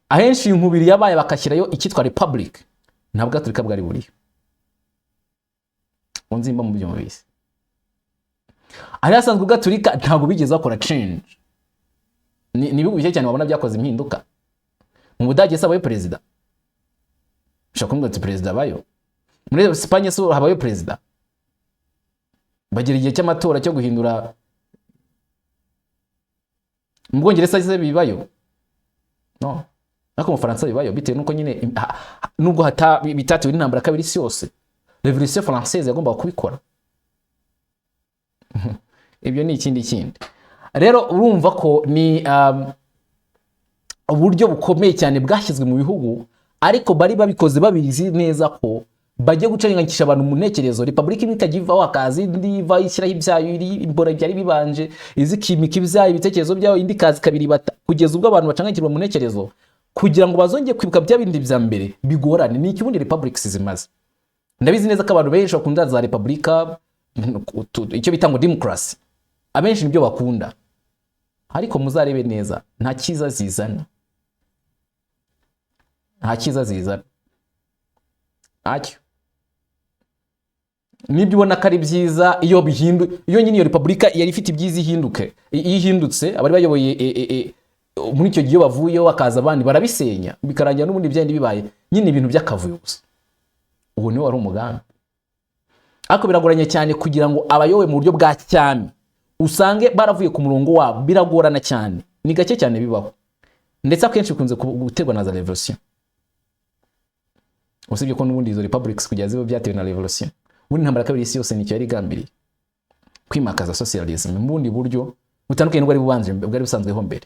ahenshi inkubiri yabaye bakashyirayo icyitwa republic, nta bugaturika bwari buriyo. Unzimba mu byo mubizi, ahari hasanzwe ubugaturika ntabwo bigeze bakora change. Ni ibihugu bike cyane wabona byakoze impinduka. Mu Budage se habayo perezida? Ushobora kumbwira uti perezida abayo. Muri Espagne se habayo perezida? Bagira igihe cy'amatora cyo guhindura. Mu Bwongereza se bibayo? No, ariko mu Bufaransa bibayo, bitewe n'uko nyine nubwo bitatewe n'intambara ya kabiri isi yose, Révolution française yagombaga kubikora. Ibyo ni ikindi kindi. Rero urumva ko ni uburyo bukomeye cyane bwashyizwe mu bihugu, ariko bari babikoze babizi neza ko bajya gucanganyikisha abantu mu ntekerezo. Repubulika imwe ikajya ivaho, hakaza indi iva ishyiraho ibyayo, iri imbora byari bibanje, izikimika ibyayo, ibitekerezo byayo, indi ikaza ikabiribata, kugeza ubwo abantu bacanganyikirwa mu ntekerezo kugira ngo bazongere kwibuka bya bindi bya mbere bigorane. Ni iki ubundi republics zimaze? Ndabizi neza ko abantu benshi bakunda za repubulika, icyo bita ngo demokarasi, abenshi nibyo bakunda, ariko muzarebe neza, nta cyiza zizana, nta cyiza zizana, ntacyo. Nibyo ubona ko ari byiza, iyo bihindu, iyo nyine iyo repubulika yari ifite ibyiza ihinduke, iyo ihindutse, abari bayoboye muri icyo gihe iyo bavuyeho bakaza abandi, barabisenya, bikarangira n'ubundi byandi bibaye nyine ibintu by'akavuyo gusa. Uwo niwo wari umugambi. Ariko biragoranye cyane kugira ngo abayobowe mu buryo bwa cyami usange baravuye ku murongo wabo. Biragorana cyane, ni gake cyane bibaho, ndetse akenshi bikunze guterwa na za revolution, usibye ko n'ubundi izo republics kugeza ziba byatewe na revolution. Ubundi intambara ya kabiri y'isi yose nicyo yari igambiriye, kwimakaza socialism mu bundi buryo butandukanye n'ubwari bubanje, bwari busanzweho mbere.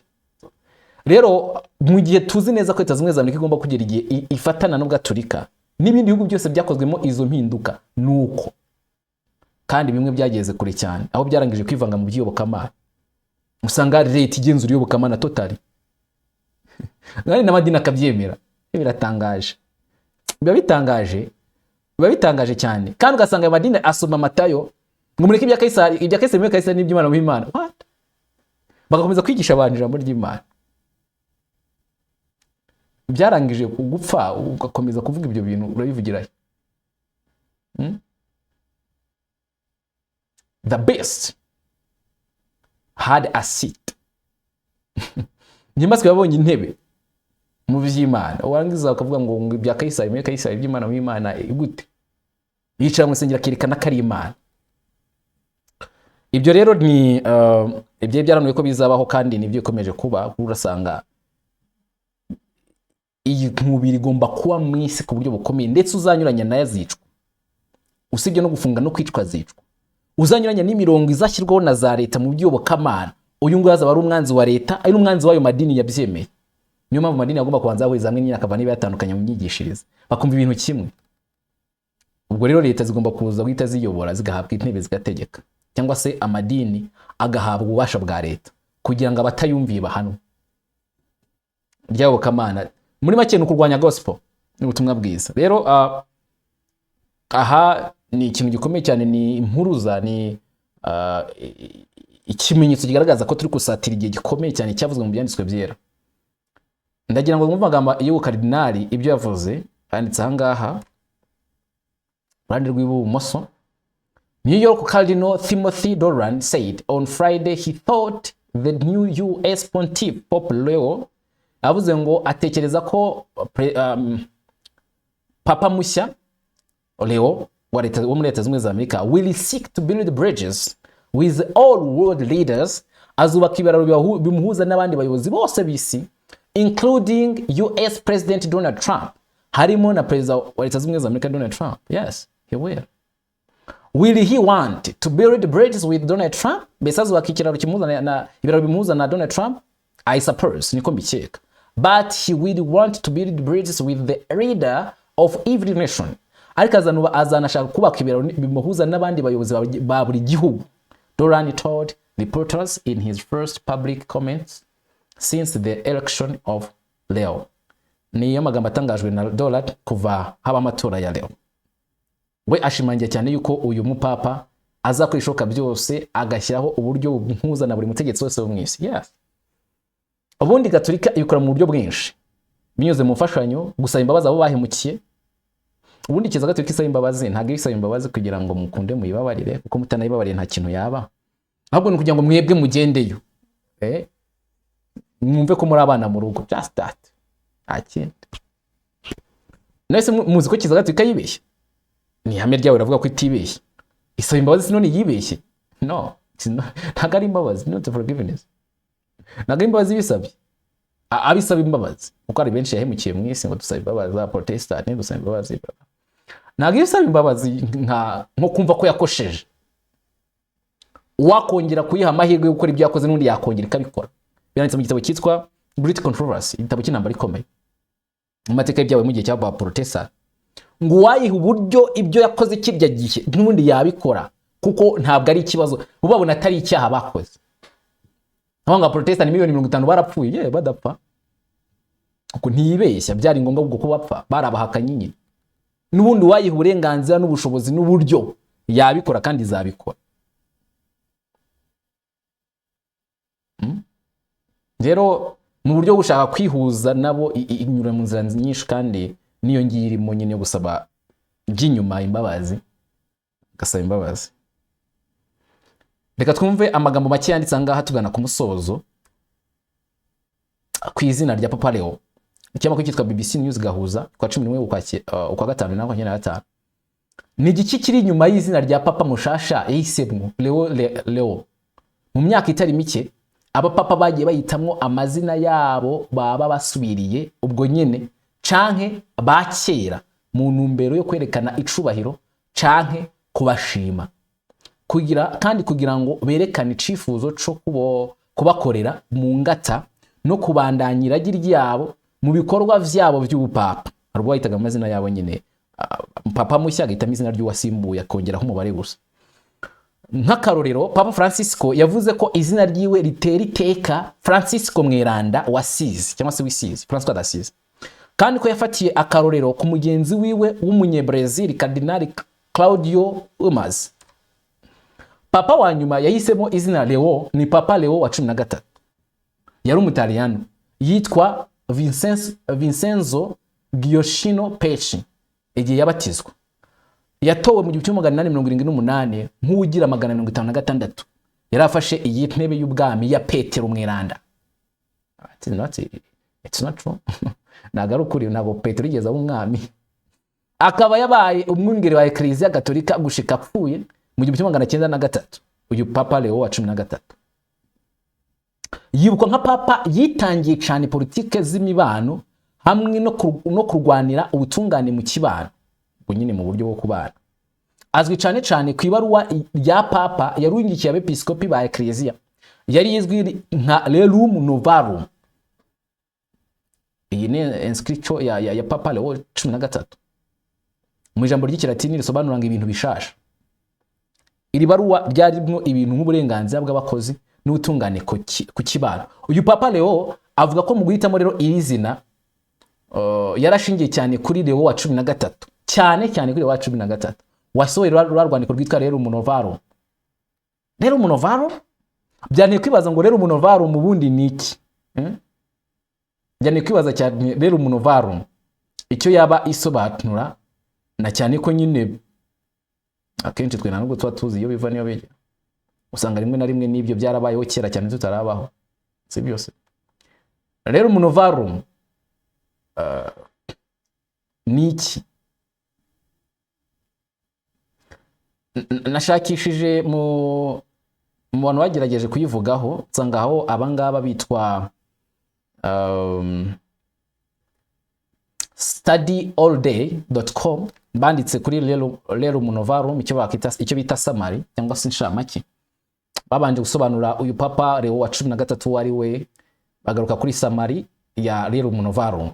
Rero mu gihe tuzi neza ko Leta Zunze Ubumwe za Amerika igomba kugera igihe ifatana n'Ubugaturika n'ibindi bihugu byose byakozwemo izo mpinduka, nuko kandi bimwe byageze kure cyane, aho byarangije kwivanga mu by'iyobokamana, usanga leta igenzura iyobokamana totally, kandi n'amadini akabyemera. Biratangaje, biba bitangaje, biba bitangaje cyane. Kandi ugasanga ayo madini asoma Matayo ngo mureke ibya Kayisari, ibya Kayisari muri Kayisari, n'iby'Imana mu Imana. What? Bagakomeza kwigisha abantu ijambo ry'Imana. Byarangije gupfa, ugakomeza kuvuga ibyo bintu, urabivugira he? Hmm? The beast had a seat. Inyamaswa yabonye intebe mu by'Imana, warangiza ukavuga ngo ibya Kayisari muri Kayisari, iby'Imana mu Imana. Gute? Yicara mu rusengero akerekana ko ari Imana. Ibyo rero ni ibyo byaranuye ko bizabaho, kandi nibyo bikomeje kuba. Urasanga iyi nkubiri igomba kuba mu isi ku buryo bukomeye, ndetse uzanyuranya nayo azicwa. Usibye no gufunga no kwicwa, azicwa. Uzanyuranya n'imirongo izashyirwaho na za leta mu by'iyobokamana, uyu nguyu azaba ari umwanzi wa leta, ari n'umwanzi w'ayo madini yabyemeye. Niyo mpamvu amadini agomba kubanza ahuriza hamwe nyine, akava niba yatandukanye mu myigishirize, bakumva ibintu kimwe. Ubwo rero leta zigomba kuza guhita ziyobora, zigahabwa intebe, zigategeka, cyangwa se amadini agahabwa ububasha bwa leta kugira ngo abatayumviye bahanwe. Ry'ayobokamana muri make ni ukurwanya gospel n'ubutumwa bwiza. Rero aha Ni ikintu gikomeye cyane, ni impuruza, ni ikimenyetso kigaragaza ko turi gusatira igihe gikomeye cyane cyavuzwe mu Byanditswe Byera. Ndagira ngo mwumve amagambo y'uwo karidinali, ibyo yavuze yanditse aha ngaha iruhande rw'ibumoso. New York Cardinal Timothy Dolan said on Friday he thought the new US Pontiff, Pope Leo, avuze ngo atekereza ko Papa mushya Leo wa leta wo muri Leta Zunze Ubumwe za Amerika will seek to build bridges with all world leaders, azubaka ibiraro bimuhuza n'abandi bayobozi bose b'isi, including US President Donald Trump, harimo na perezida wa Leta Zunze Ubumwe za Amerika Donald Trump. Yes, he will. Will he want to build bridges with Donald Trump? Mbese azubaka ikiraro kimuhuza na ibiraro bimuhuza na Donald Trump? I suppose, niko mbikeka. But he will want to build bridges with the leader of every nation. Ariko azanashaka kubaka ibiraro bimuhuza n'abandi bayobozi ba buri gihugu. Dolan told reporters in his first public comments since the election of Leo. Niyo magambo atangajwe na Dolan kuva haba amatora ya Leo. We ashimangira cyane yuko uyu mupapa azakora ishoboka byose agashyiraho uburyo bumuhuza na buri mutegetsi wese wo mu isi. Yes, ubundi Gatolika ibikora mu buryo bwinshi, binyuze mu mfashanyo, gusaba imbabazi abo bahemukiye. Ubundi Kiliziya Gatolika isaba imbabazi, ntabwo isaba imbabazi kugira ngo mukunde muyibabarire, kuko mutanayibabariye nta kintu yaba, ahubwo ni ukugira ngo mwebwe mugendeyo, mwumve ko muri abana mu rugo. Just that, nta kindi. Nese muzi ko Kiliziya Gatolika yibeshya? Ni ihame ryawe riravuga ko itibeshye. Isaba imbabazi si none yibeshye? No, ntabwo ari imbabazi, not forgiveness, ntabwo ari imbabazi bisabye. Abisaba imbabazi kuko hari benshi yahemukiye mu isi, ngo dusaba imbabazi za Protestant, dusaba imbabazi. Ntabwo iyo usaba imbabazi nko kumva ko yakosheje, wakongera kuyiha amahirwe yo gukora ibyo yakoze, n'undi yakongera ikabikora. Biranditse mu gitabo cyitwa Great Controversy, igitabo cy'intambara ikomeye mu mateka y'ibyabaye mu gihe cya Protestant, ngo uwayiha uburyo ibyo yakoze kirya gihe n'ubundi yabikora, kuko ntabwo ari ikibazo, bo babona atari icyaha bakoze. Aho ngo Protestant miliyoni 50 barapfuye, ye badapfa kuko ntiyibeshya, byari ngombwa ubwo ko bapfa, barabahakanye nyine. N'ubundi uwayiha uburenganzira n'ubushobozi n'uburyo yabikora kandi izabikora. Rero mu buryo bwo gushaka kwihuza nabo inyura mu nzira nyinshi, kandi n'iyo ngiyo irimo nyine yo gusaba by'inyuma imbabazi, gasaba imbabazi. Reka twumve amagambo make yanditse aha ngaha tugana ku musozo ku izina rya Papa Leo. Ikinyamakuru cyitwa BBC News Gahuza kwa 11 ukwa gatanu 2025. Ni igiki kiri inyuma y'izina rya Papa mushasha yahisemwo, Leo? Leo, mu myaka itari mike abapapa bagiye bahitamwo amazina yabo baba basubiriye ubwo nyene canke ba kera, mu ntumbero yo kwerekana icubahiro canke kubashima, kugira kandi kugira ngo berekane icifuzo co kubakorera mu ngata no kubandanya iragi ryabo mu bikorwa vyabo vy'ubupapa. Hari ubwo bahitaga amazina yabo nyine, papa mushya agahitamo izina ry'uwasimbuye, akongeraho umubare gusa. Nk'akarorero, Papa Francisco yavuze ko izina ryiwe ritera iteka Francisco Mweranda wasize, cyangwa se wisize, Francois d'Assise, kandi ko yafatiye akarorero ku mugenzi wiwe w'Umunyebrezil, Cardinal Claudio Hummes. Papa wa nyuma yahisemo izina Leo ni Papa Leo wa 13, yari Umutaliyano yitwa Vincenzo Gioacchino Pecci igihe yabatizwa. Yatowe mu 1878 nk'uwugira 156. Yari afashe iyi ntebe y'ubwami ya Petero Mweranda. It's not true. Ntabwo ari ukuri, ntabwo Petero yigeze aba umwami. Akaba yabaye umwungeri wa Eklezia Gatolika gushika apfuye mu 1903. Uyu Papa Leo wa 13 yibukwa nka papa yitangiye cyane politike z'imibano hamwe no kurwanira ubutungane mu kibano, ubwo nyine mu buryo bwo kubana. Azwi cyane cyane ku ibaruwa rya papa yarungikiye abepiskopi ba Eklezia, yari izwi nka Rerum Novarum. Iyi ni encyclical ya Papa Leo 13, mu ijambo ry'Ikilatini risobanura ngo ibintu bishasha. Iri baruwa ryarimo ibintu nk'uburenganzira bw'abakozi n'ubutungane ku kibano. Uyu Papa Leo avuga ko mu guhitamo rero iri zina yarashingiye cyane kuri Leo wa 13, cyane cyane kuri Leo wa 13. Wasohoye ruriya rwandiko rwitwa Rerum Novarum. Rerum Novarum, byanteye kwibaza ngo Rerum Novarum ubundi ni iki? Byanteye kwibaza cyane Rerum Novarum icyo yaba isobanura, na cyane ko nyine akenshi twe nta nubwo tuba tuzi iyo biva n'iyo bijya. Usanga rimwe na rimwe n'ibyo byarabayeho kera cyane tutarabaho, si byose. Rerum Novarum ni iki? Nashakishije mu bantu bagerageje kuyivugaho, nsanga aho abangaba bitwa studyallday.com banditse kuri Rerum Novarum icyo bakita, icyo bita summary cyangwa se inshamake. Babanje gusobanura uyu Papa Leo wa 13 uwo ari we, bagaruka kuri summary ya Rerum Novarum.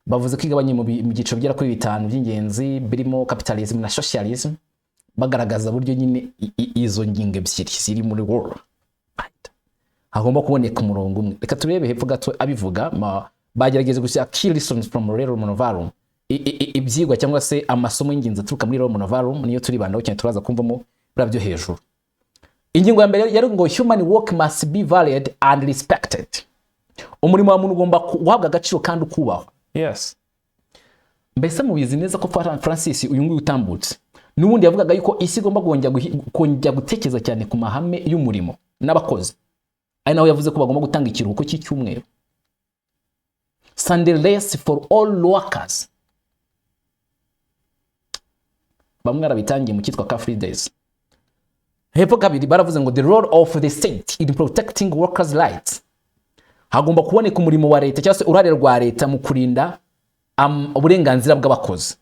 Bavuze ko igabanye mu byiciro bigera kuri bitanu by'ingenzi, birimo capitalism na socialism, bagaragaza buryo nyine izo ngingo ebyiri ziri muri world, right. Hagomba kuboneka umurongo umwe. Reka turebe hepfo gato abivuga. Bagerageza gushyira key lessons from Rerum Novarum, ibyigwa cyangwa se amasomo y'ingenzi aturuka muri Rerum Novarum, niyo turibandaho cyane, turaza kumvamo biriya byo hejuru. Ingingo ya mbere yari ngo human work must be valued and respected. Umurimo wa muntu ugomba guhabwa agaciro kandi ukubahwa. Yes, mbese mubizi neza ko Francis uyu nguyu utambutse n'ubundi yavugaga yuko isi igomba kongera gutekereza cyane ku mahame y'umurimo n'abakozi, ari naho yavuze ko bagomba gutanga ikiruhuko cy'icyumweru, Sunday rest for all workers. Bamwe barabitangiye mu cyitwa car free days. Hepfo kabiri baravuze ngo the role of the state in protecting workers' rights. Hagomba kuboneka umurimo wa leta cyangwa se uruhare rwa leta mu kurinda uburenganzira bw'abakozi.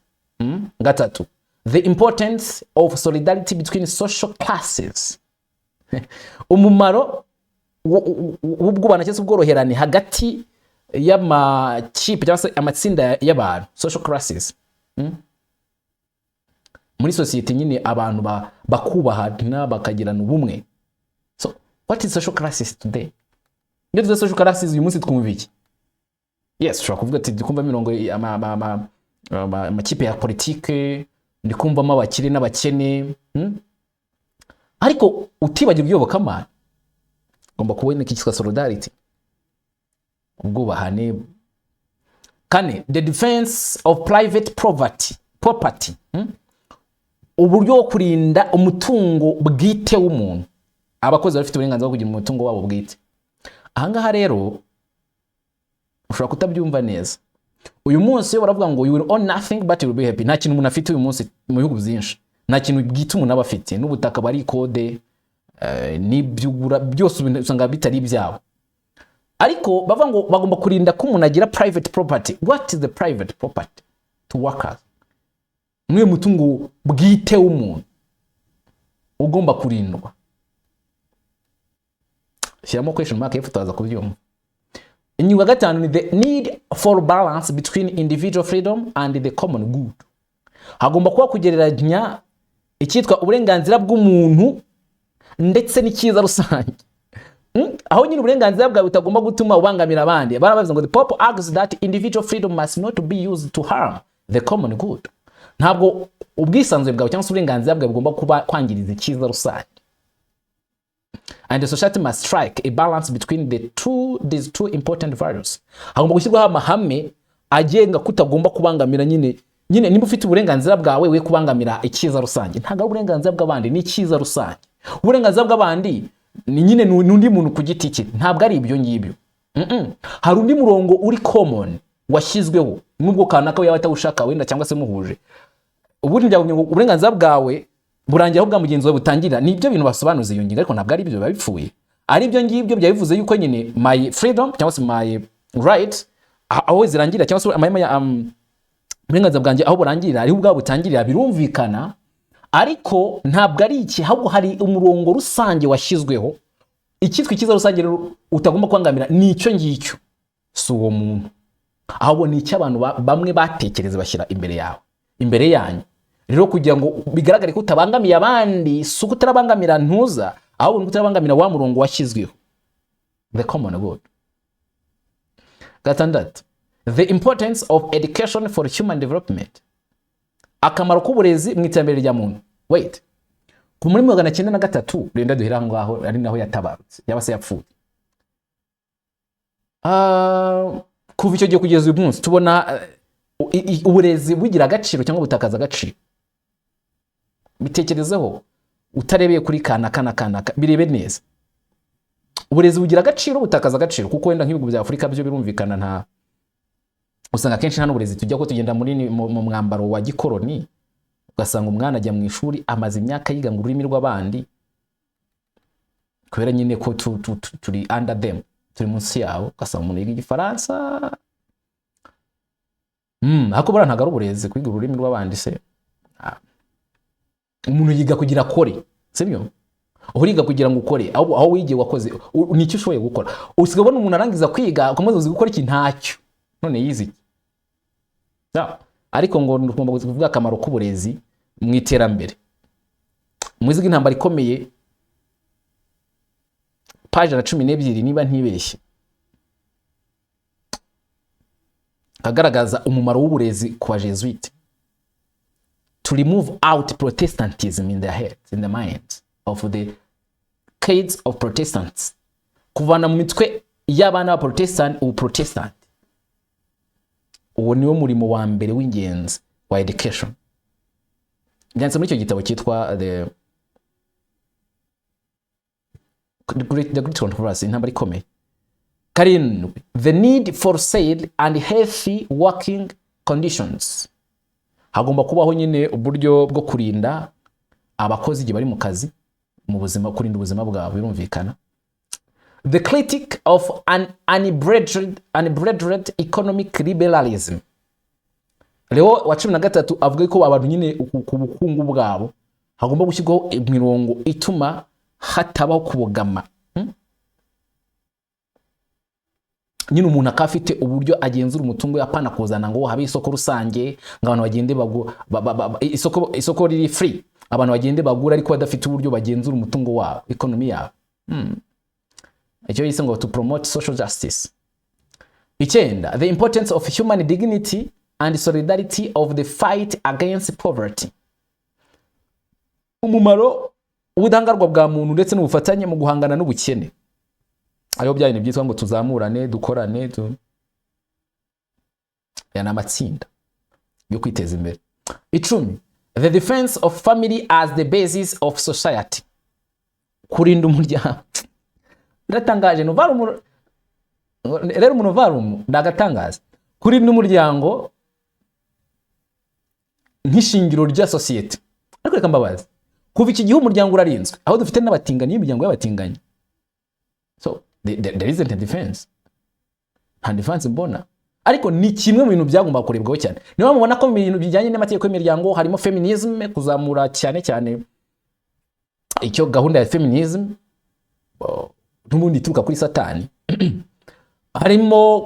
Gatatu, the importance of solidarity between social classes, umumaro w'ubwubahane cyangwa se ubworoherane hagati y'amakipe cyangwa se amatsinda y'abantu, social classes. Muri sosiyete nyine abantu bakubahana, bakagirana ubumwe. So what is social classes today? Iyo tuvuze social classes uyu munsi twumva iki? Yes, ushobora kuvuga ati ndikumva imirongo amakipe ya politike, ndikumvamo abakire n'abakene, Ariko utibagirwa iyobokamana, ugomba kuboneka icyitwa solidarity, ubwubahane. Kane, the defense of private property, Uburyo bwo kurinda umutungo bwite w'umuntu. Abakozi bafite uburenganzira bwo kugira umutungo wabo bwite. Ahangaha rero ushobora kutabyumva neza. Uyu munsi baravuga ngo you will own nothing but you will be happy. Nta kintu umuntu afite uyu munsi mu bihugu byinshi, nta kintu bwite umuntu aba afite, n'ubutaka bari kode, n'ibyo ugura byose usanga bitari ibyabo. Ariko bavuga ngo bagomba kurinda ko umuntu agira private property. What is the private property to workers? N'uyu mutungo bwite w'umuntu ugomba kurindwa. Shyiramo question mark hepfo, turaza kubyumva. Ingingo ya gatanu ni the need for balance between individual freedom and the common good. Hagomba kuba kugereranya icyitwa uburenganzira bw'umuntu ndetse n'icyiza rusange. Aho nyine uburenganzira bwawe butagomba gutuma ubangamira abandi. Barabavuze ngo the Pope argues that individual freedom must not be used to harm the common good. Ntabwo ubwisanzure bwawe cyangwa se uburenganzira bwawe bugomba kuba kwangiriza icyiza rusange. And the society must strike a balance between these two important values. Hagomba gushyirwaho amahame agenga ko utagomba kubangamira nyine niba ufite uburenganzira bwawe, we kubangamira icyiza rusange. Ntabwo ari uburenganzira bw'abandi, ni icyiza rusange. Uburenganzira bw'abandi ni nyine ni undi muntu ku giti cye, ntabwo ari ibyo ngibyo. Hari undi murongo uri common washyizweho, nubwo kanaka we yaba atawushaka wenda cyangwa se muhuje. Ubundi byagumye ngo uburenganzira bwawe burangira aho bwa mugenzi wawe butangirira. Ni ibyo bintu basobanuza iyo ngingo, ariko ntabwo ari ibyo biba bipfuye. Ari ibyo ngibyo byaba bivuze yuko nyine my freedom cyangwa se my right aho zirangirira, cyangwa se amahema ya uburenganzira bwanjye aho burangirira ariho ubwabo butangirira, birumvikana. Ariko ntabwo ari iki, ahubwo hari umurongo rusange washyizweho. Icyitwa icyiza rusange rero utagomba kubangamira ni icyo ngicyo, si uwo muntu, ahubwo ni icyo abantu bamwe batekereza bashyira imbere yawe, imbere yanyu. Rero kugira ngo bigaragare ko utabangamiye abandi, si uko utarabangamira ntuza, ahubwo ni uko utarabangamira wa murongo washyizweho, the common good. Gatandatu, the importance of education for human development. Akamaro k'uburezi mu iterambere rya muntu. Wait, ku muri 903, renda duhera aho ngaho, ari naho yatabarutse, yaba se yapfuye. Kuva icyo gihe kugeza uyu munsi tubona uburezi bugira agaciro cyangwa butakaza agaciro. Bitekerezeho utarebeye kuri kanaka na kanaka, birebe neza. Uburezi bugira agaciro, butakaza agaciro, kuko wenda nk'ibihugu bya Afurika byo birumvikana, nta usanga akenshi nta n'uburezi tujya ko tugenda mu mwambaro wa gikoroni, ugasanga umwana ajya mu ishuri amaze imyaka yiga ngo ururimi rw'abandi, kubera nyine ko turi under them, turi munsi yabo, ugasanga umuntu yiga Igifaransa. Ariko buriya ntabwo ari uburezi kwiga ururimi rw'abandi se. Umuntu yiga kugira akore, sibyo? Uriga kugira ngo ukore aho wigiye wakoze, ni icyo ushoboye gukora. Usigaye ubona umuntu arangiza kwiga, ukomeza uzi gukora iki? Ntacyo. None yize iki? Ariko ngo tugomba kuvuga akamaro k'uburezi mu iterambere. Muzi intambara ikomeye, paje na 12 niba ntibeshye, agaragaza umumaro w'uburezi ku bajesuite, to remove out Protestantism in their heads, in the minds of the kids of Protestants, kuvana mu mitwe y'abana ba Protestant ubu Protestant. Uwo niwo murimo wa mbere w'ingenzi wa education. Byanditse muri icyo gitabo cyitwa The Great Controversy, intambara ikomeye. 7, the need for sale and healthy working conditions. Hagomba kubaho nyine uburyo bwo kurinda abakozi igihe bari mu kazi, mu buzima, kurinda ubuzima bwabo, birumvikana. The critic of an unbridled economic liberalism. Leo wa 13 avuga ko abantu nyine ku bukungu bwabo hagomba gushyirwaho imirongo ituma hatabaho kubogama. Nyine umuntu akaba afite uburyo agenzura umutungo, apana kuzana ngo habe isoko rusange, ngo abantu bagende isoko riri free, abantu bagende bagura ariko badafite uburyo bagenzura umutungo wabo, economy yabo. Icyo yise ngo to promote social justice. 9, the importance of human dignity and solidarity of the fight against poverty. Umumaro w'ubudahangarwa bwa muntu ndetse n'ubufatanye mu guhangana n'ubukene, ariho bya bintu byitwa ngo tuzamurane, dukorane aya ni amatsinda yo kwiteza imbere. 10, the defense of family as the basis of society, kurinda umuryango. Biratangaje, novarum rero, novarum ni agatangaza. Kurinda umuryango nk'ishingiro rya sosiyete. Ariko reka mbabaze, kuva iki gihe umuryango urarinzwe, aho dufite n'abatinganyi, imiryango y'abatinganyi? So there isn't a defense, nta defense mbona. Ariko ni kimwe mu bintu byagomba kurebwaho cyane. Niyo mubona ko mu bintu bijyanye n'amategeko y'imiryango harimo feminism, kuzamura cyane cyane icyo gahunda ya feminism, n'ubundi ituruka kuri Satani, harimo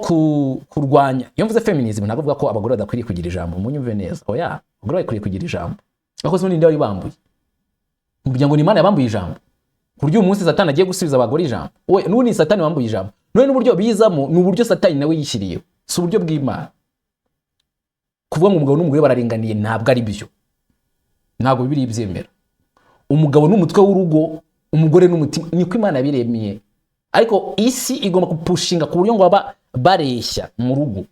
kurwanya. Iyo mvuze feminism ntabwo mvuga ko abagore badakwiriye kugira ijambo, munyumve neza. Oya, abagore bakwiriye kugira ijambo, ariko se ubundi ninde wari bambuye umuryango? Ni Imana yabambuye ijambo, ku buryo uyu munsi Satani agiye gusubiza abagore ijambo. We n'ubu ni Satani wambuye ijambo. None n'uburyo bizamo ni uburyo Satani nawe yishyiriyeho, si uburyo bw'Imana. Kuvuga ngo umugabo n'umugore bararinganiye ntabwo ari byo, ntabwo Bibiliya ibyemera. Umugabo ni umutwe w'urugo, umugore n'umutima, niko Imana yabiremye. Ariko isi igomba kupushinga ku buryo ngo baba bareshya mu rugo.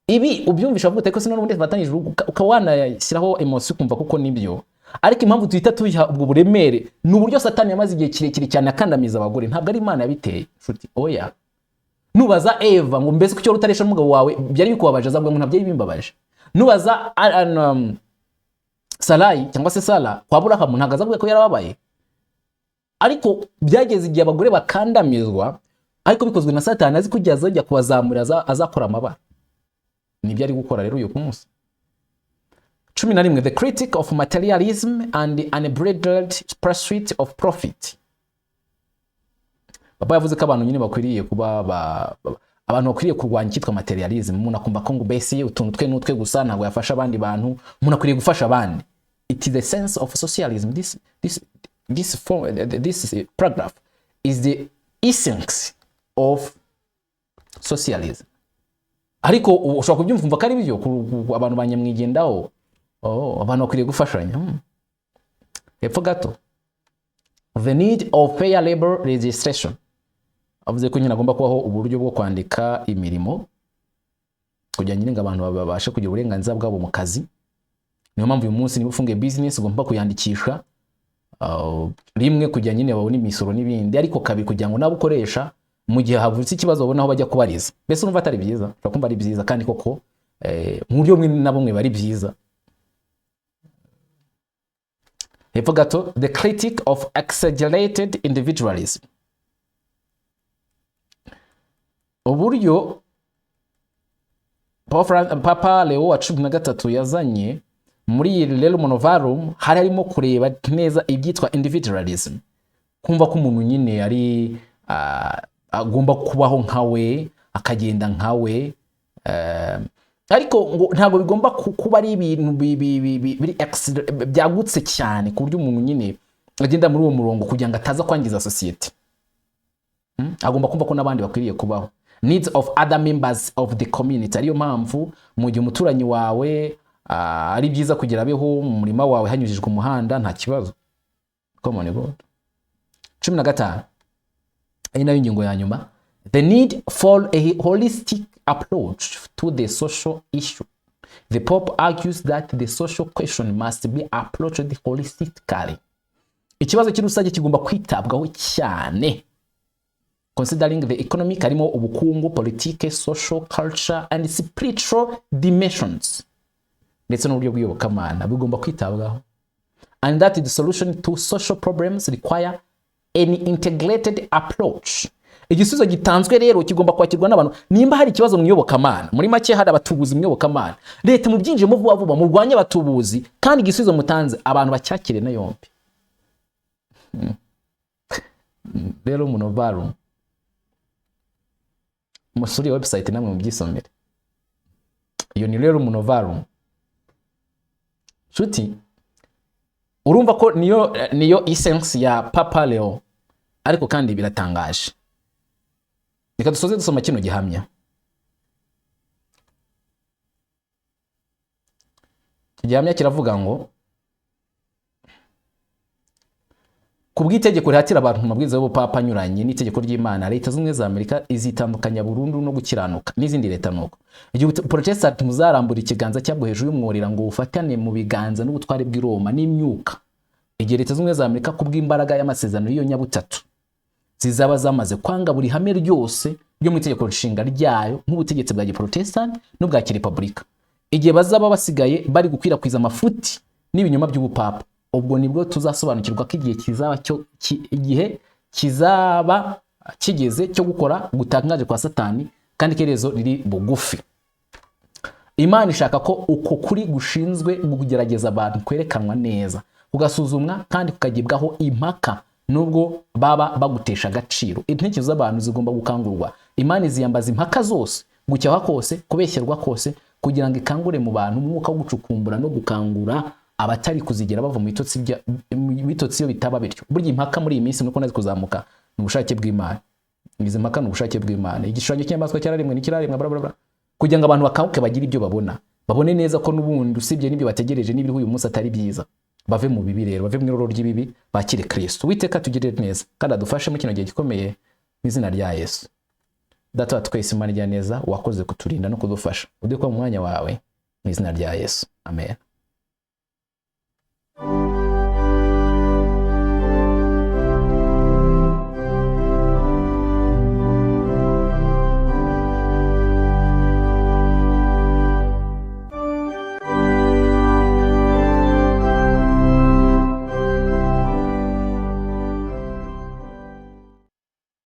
Ibi ubyumvisha uvuga uti ariko se n'ubundi bafatanyije urugo, ukaba wanashyiraho emotion ukumva kuko nibyo. Ariko impamvu tuhita tubiha ubwo buremere ni uburyo Satani yamaze igihe kirekire cyane akandamiza abagore. Ntabwo ari Imana yabiteye, nshuti, oya. Nubaza Eva ngo mbese kuki wari utaresha n'umugabo wawe byari bikubabaje, azavuga ngo ntabwo byari bimbabaje. Nubaza Sarayi cyangwa se Sara kwa Aburahamu, ntabwo azavuga ko yarababaye. Ariko byageze igihe abagore bakandamizwa, ariko bikozwe na Satani, azi ko igihe azajya kubazamura azakora amabara. Nibyo ari gukora rero uyu munsi. 11, the critic of materialism and the unbridled pursuit of profit. Papa yavuze ko abantu nyine bakwiriye kuba abantu bakwiriye kurwanya icyitwa materialism. Umuntu akumva ko ngo mbese utuntu twe n'utwe gusa, ntabwo yafasha abandi bantu. Umuntu akwiriye gufasha abandi. It is the sense of socialism. This paragraph is the essence of socialism. Ariko ushobora kubyumva umva ko ari byo abantu ba nyamwigendaho. Oh, abantu bakwiriye gufashanya. Hepfo gato, the need of fair labor legislation. Avuze ko nyine agomba kubaho uburyo bwo kwandika imirimo kugira nyine ngo abantu babashe kugira uburenganzira bwabo mu kazi. Niyo mpamvu uyu munsi niba ufunguye business ugomba kuyandikisha, rimwe kugira nyine babone imisoro n'ibindi, ariko kabiri kugira ngo nabo ukoresha mu gihe havutse ikibazo babone aho bajya kubariza. Mbese urumva atari byiza? Ushobora kumva ari byiza, kandi koko mu buryo bumwe na bumwe bari byiza. Hepfo gato, the critic of exaggerated individualism. Uburyo Papa Leo wa 13 yazanye muri iyi Rerum Novarum, hari harimo kureba neza ibyitwa individualism, kumva ko umuntu nyine ari agomba kubaho nkawe, akagenda nkawe, ariko ngo ntabwo bigomba kuba ari ibintu biri byagutse cyane ku buryo umuntu nyine agenda muri uwo murongo kugira ngo ataza kwangiza sosiyete. Agomba kumva ko n'abandi bakwiriye kubaho, needs of other members of the community. Ariyo mpamvu mu gihe umuturanyi wawe ari byiza kugira abeho mu murima wawe hanyujijwe umuhanda, nta kibazo. Come on God. 15, ari nayo ngingo ya nyuma, the need for a holistic approach to the social issue. The Pope argues that the social question must be approached holistically. Ikibazo cy'urusange kigomba kwitabwaho cyane, considering the economic, harimo ubukungu, politike, social, culture and spiritual dimensions, ndetse n'uburyo bw'iyobokamana bigomba kwitabwaho, and that the solution to social problems require an integrated approach. Igisubizo gitanzwe rero kigomba kwakirwa n'abantu. Nimba hari ikibazo mu iyobokamana, muri make hari abatubuzi mu iyobokamana, leta mubyinjiyemo vuba vuba, murwanye abatubuzi, kandi igisubizo mutanze abantu bacyakire na yombi. Rero Novarum, musure website namwe mubyisomere. Iyo ni Rerum Novarum. Nshuti, urumva ko niyo essence ya Papa Leo, ariko kandi biratangaje. Reka dusoze dusoma kino gihamya. Iki gihamya kiravuga ngo ku bw'itegeko rihatira abantu mu mabwiriza y'ubupapa anyuranye n'itegeko ry'Imana, Leta Zunze Ubumwe za Amerika izitandukanya burundu no gukiranuka n'izindi leta. Nuko igihe Protestant muzarambura ikiganza cyabwo hejuru y'umworera ngo bufatane mu biganza n'ubutware bw'i Roma n'imyuka, igihe Leta Zunze Ubumwe za Amerika ku bw'imbaraga y'amasezerano y'iyo nyabutatu zizaba zamaze kwanga buri hame ryose ryo mu itegeko nshinga ryayo nk'ubutegetsi bwa giprotestant n'ubwa kirepubulika, igihe bazaba basigaye bari gukwirakwiza amafuti n'ibinyoma by'ubupapa, ubwo nibwo tuzasobanukirwa ko igihe kizaba cyo igihe kizaba kigeze cyo gukora gutangaje kwa Satani, kandi iherezo riri bugufi. Imana ishaka ko uko kuri gushinzwe kugerageza abantu kwerekanwa neza, kugasuzumwa kandi kukagibwaho impaka nubwo baba bagutesha agaciro. Intekerezo z'abantu zigomba gukangurwa. Imana iziyambaza impaka zose, gucyaha kose, kubeshyerwa kose, kugira ngo ikangure mu bantu umwuka wo gucukumbura no gukangura abatari kuzigera bava mu bitotsi iyo bitaba bityo. Burya impaka muri iyi minsi nuko nazi kuzamuka ni ubushake bw'Imana. Izi mpaka ni ubushake bw'Imana. Igishushanyo cy'inyamaswa cyararemwe n'ikiraremwa, bla bla bla, kugira ngo abantu bakanguke bagire ibyo babona, babone neza ko n'ubundi usibye n'ibyo bategereje n'ibiriho uyu munsi atari byiza. Bave mu bibi rero, bave mu iroro ry'ibibi, bakire Kristo. Uwiteka tugirire neza kandi adufashe mu kino gihe gikomeye mu izina rya Yesu. Data wa twese, Imana ijya neza, wakoze kuturinda no kudufasha, uduhe kuba mu mwanya wawe mu izina rya Yesu. Amen.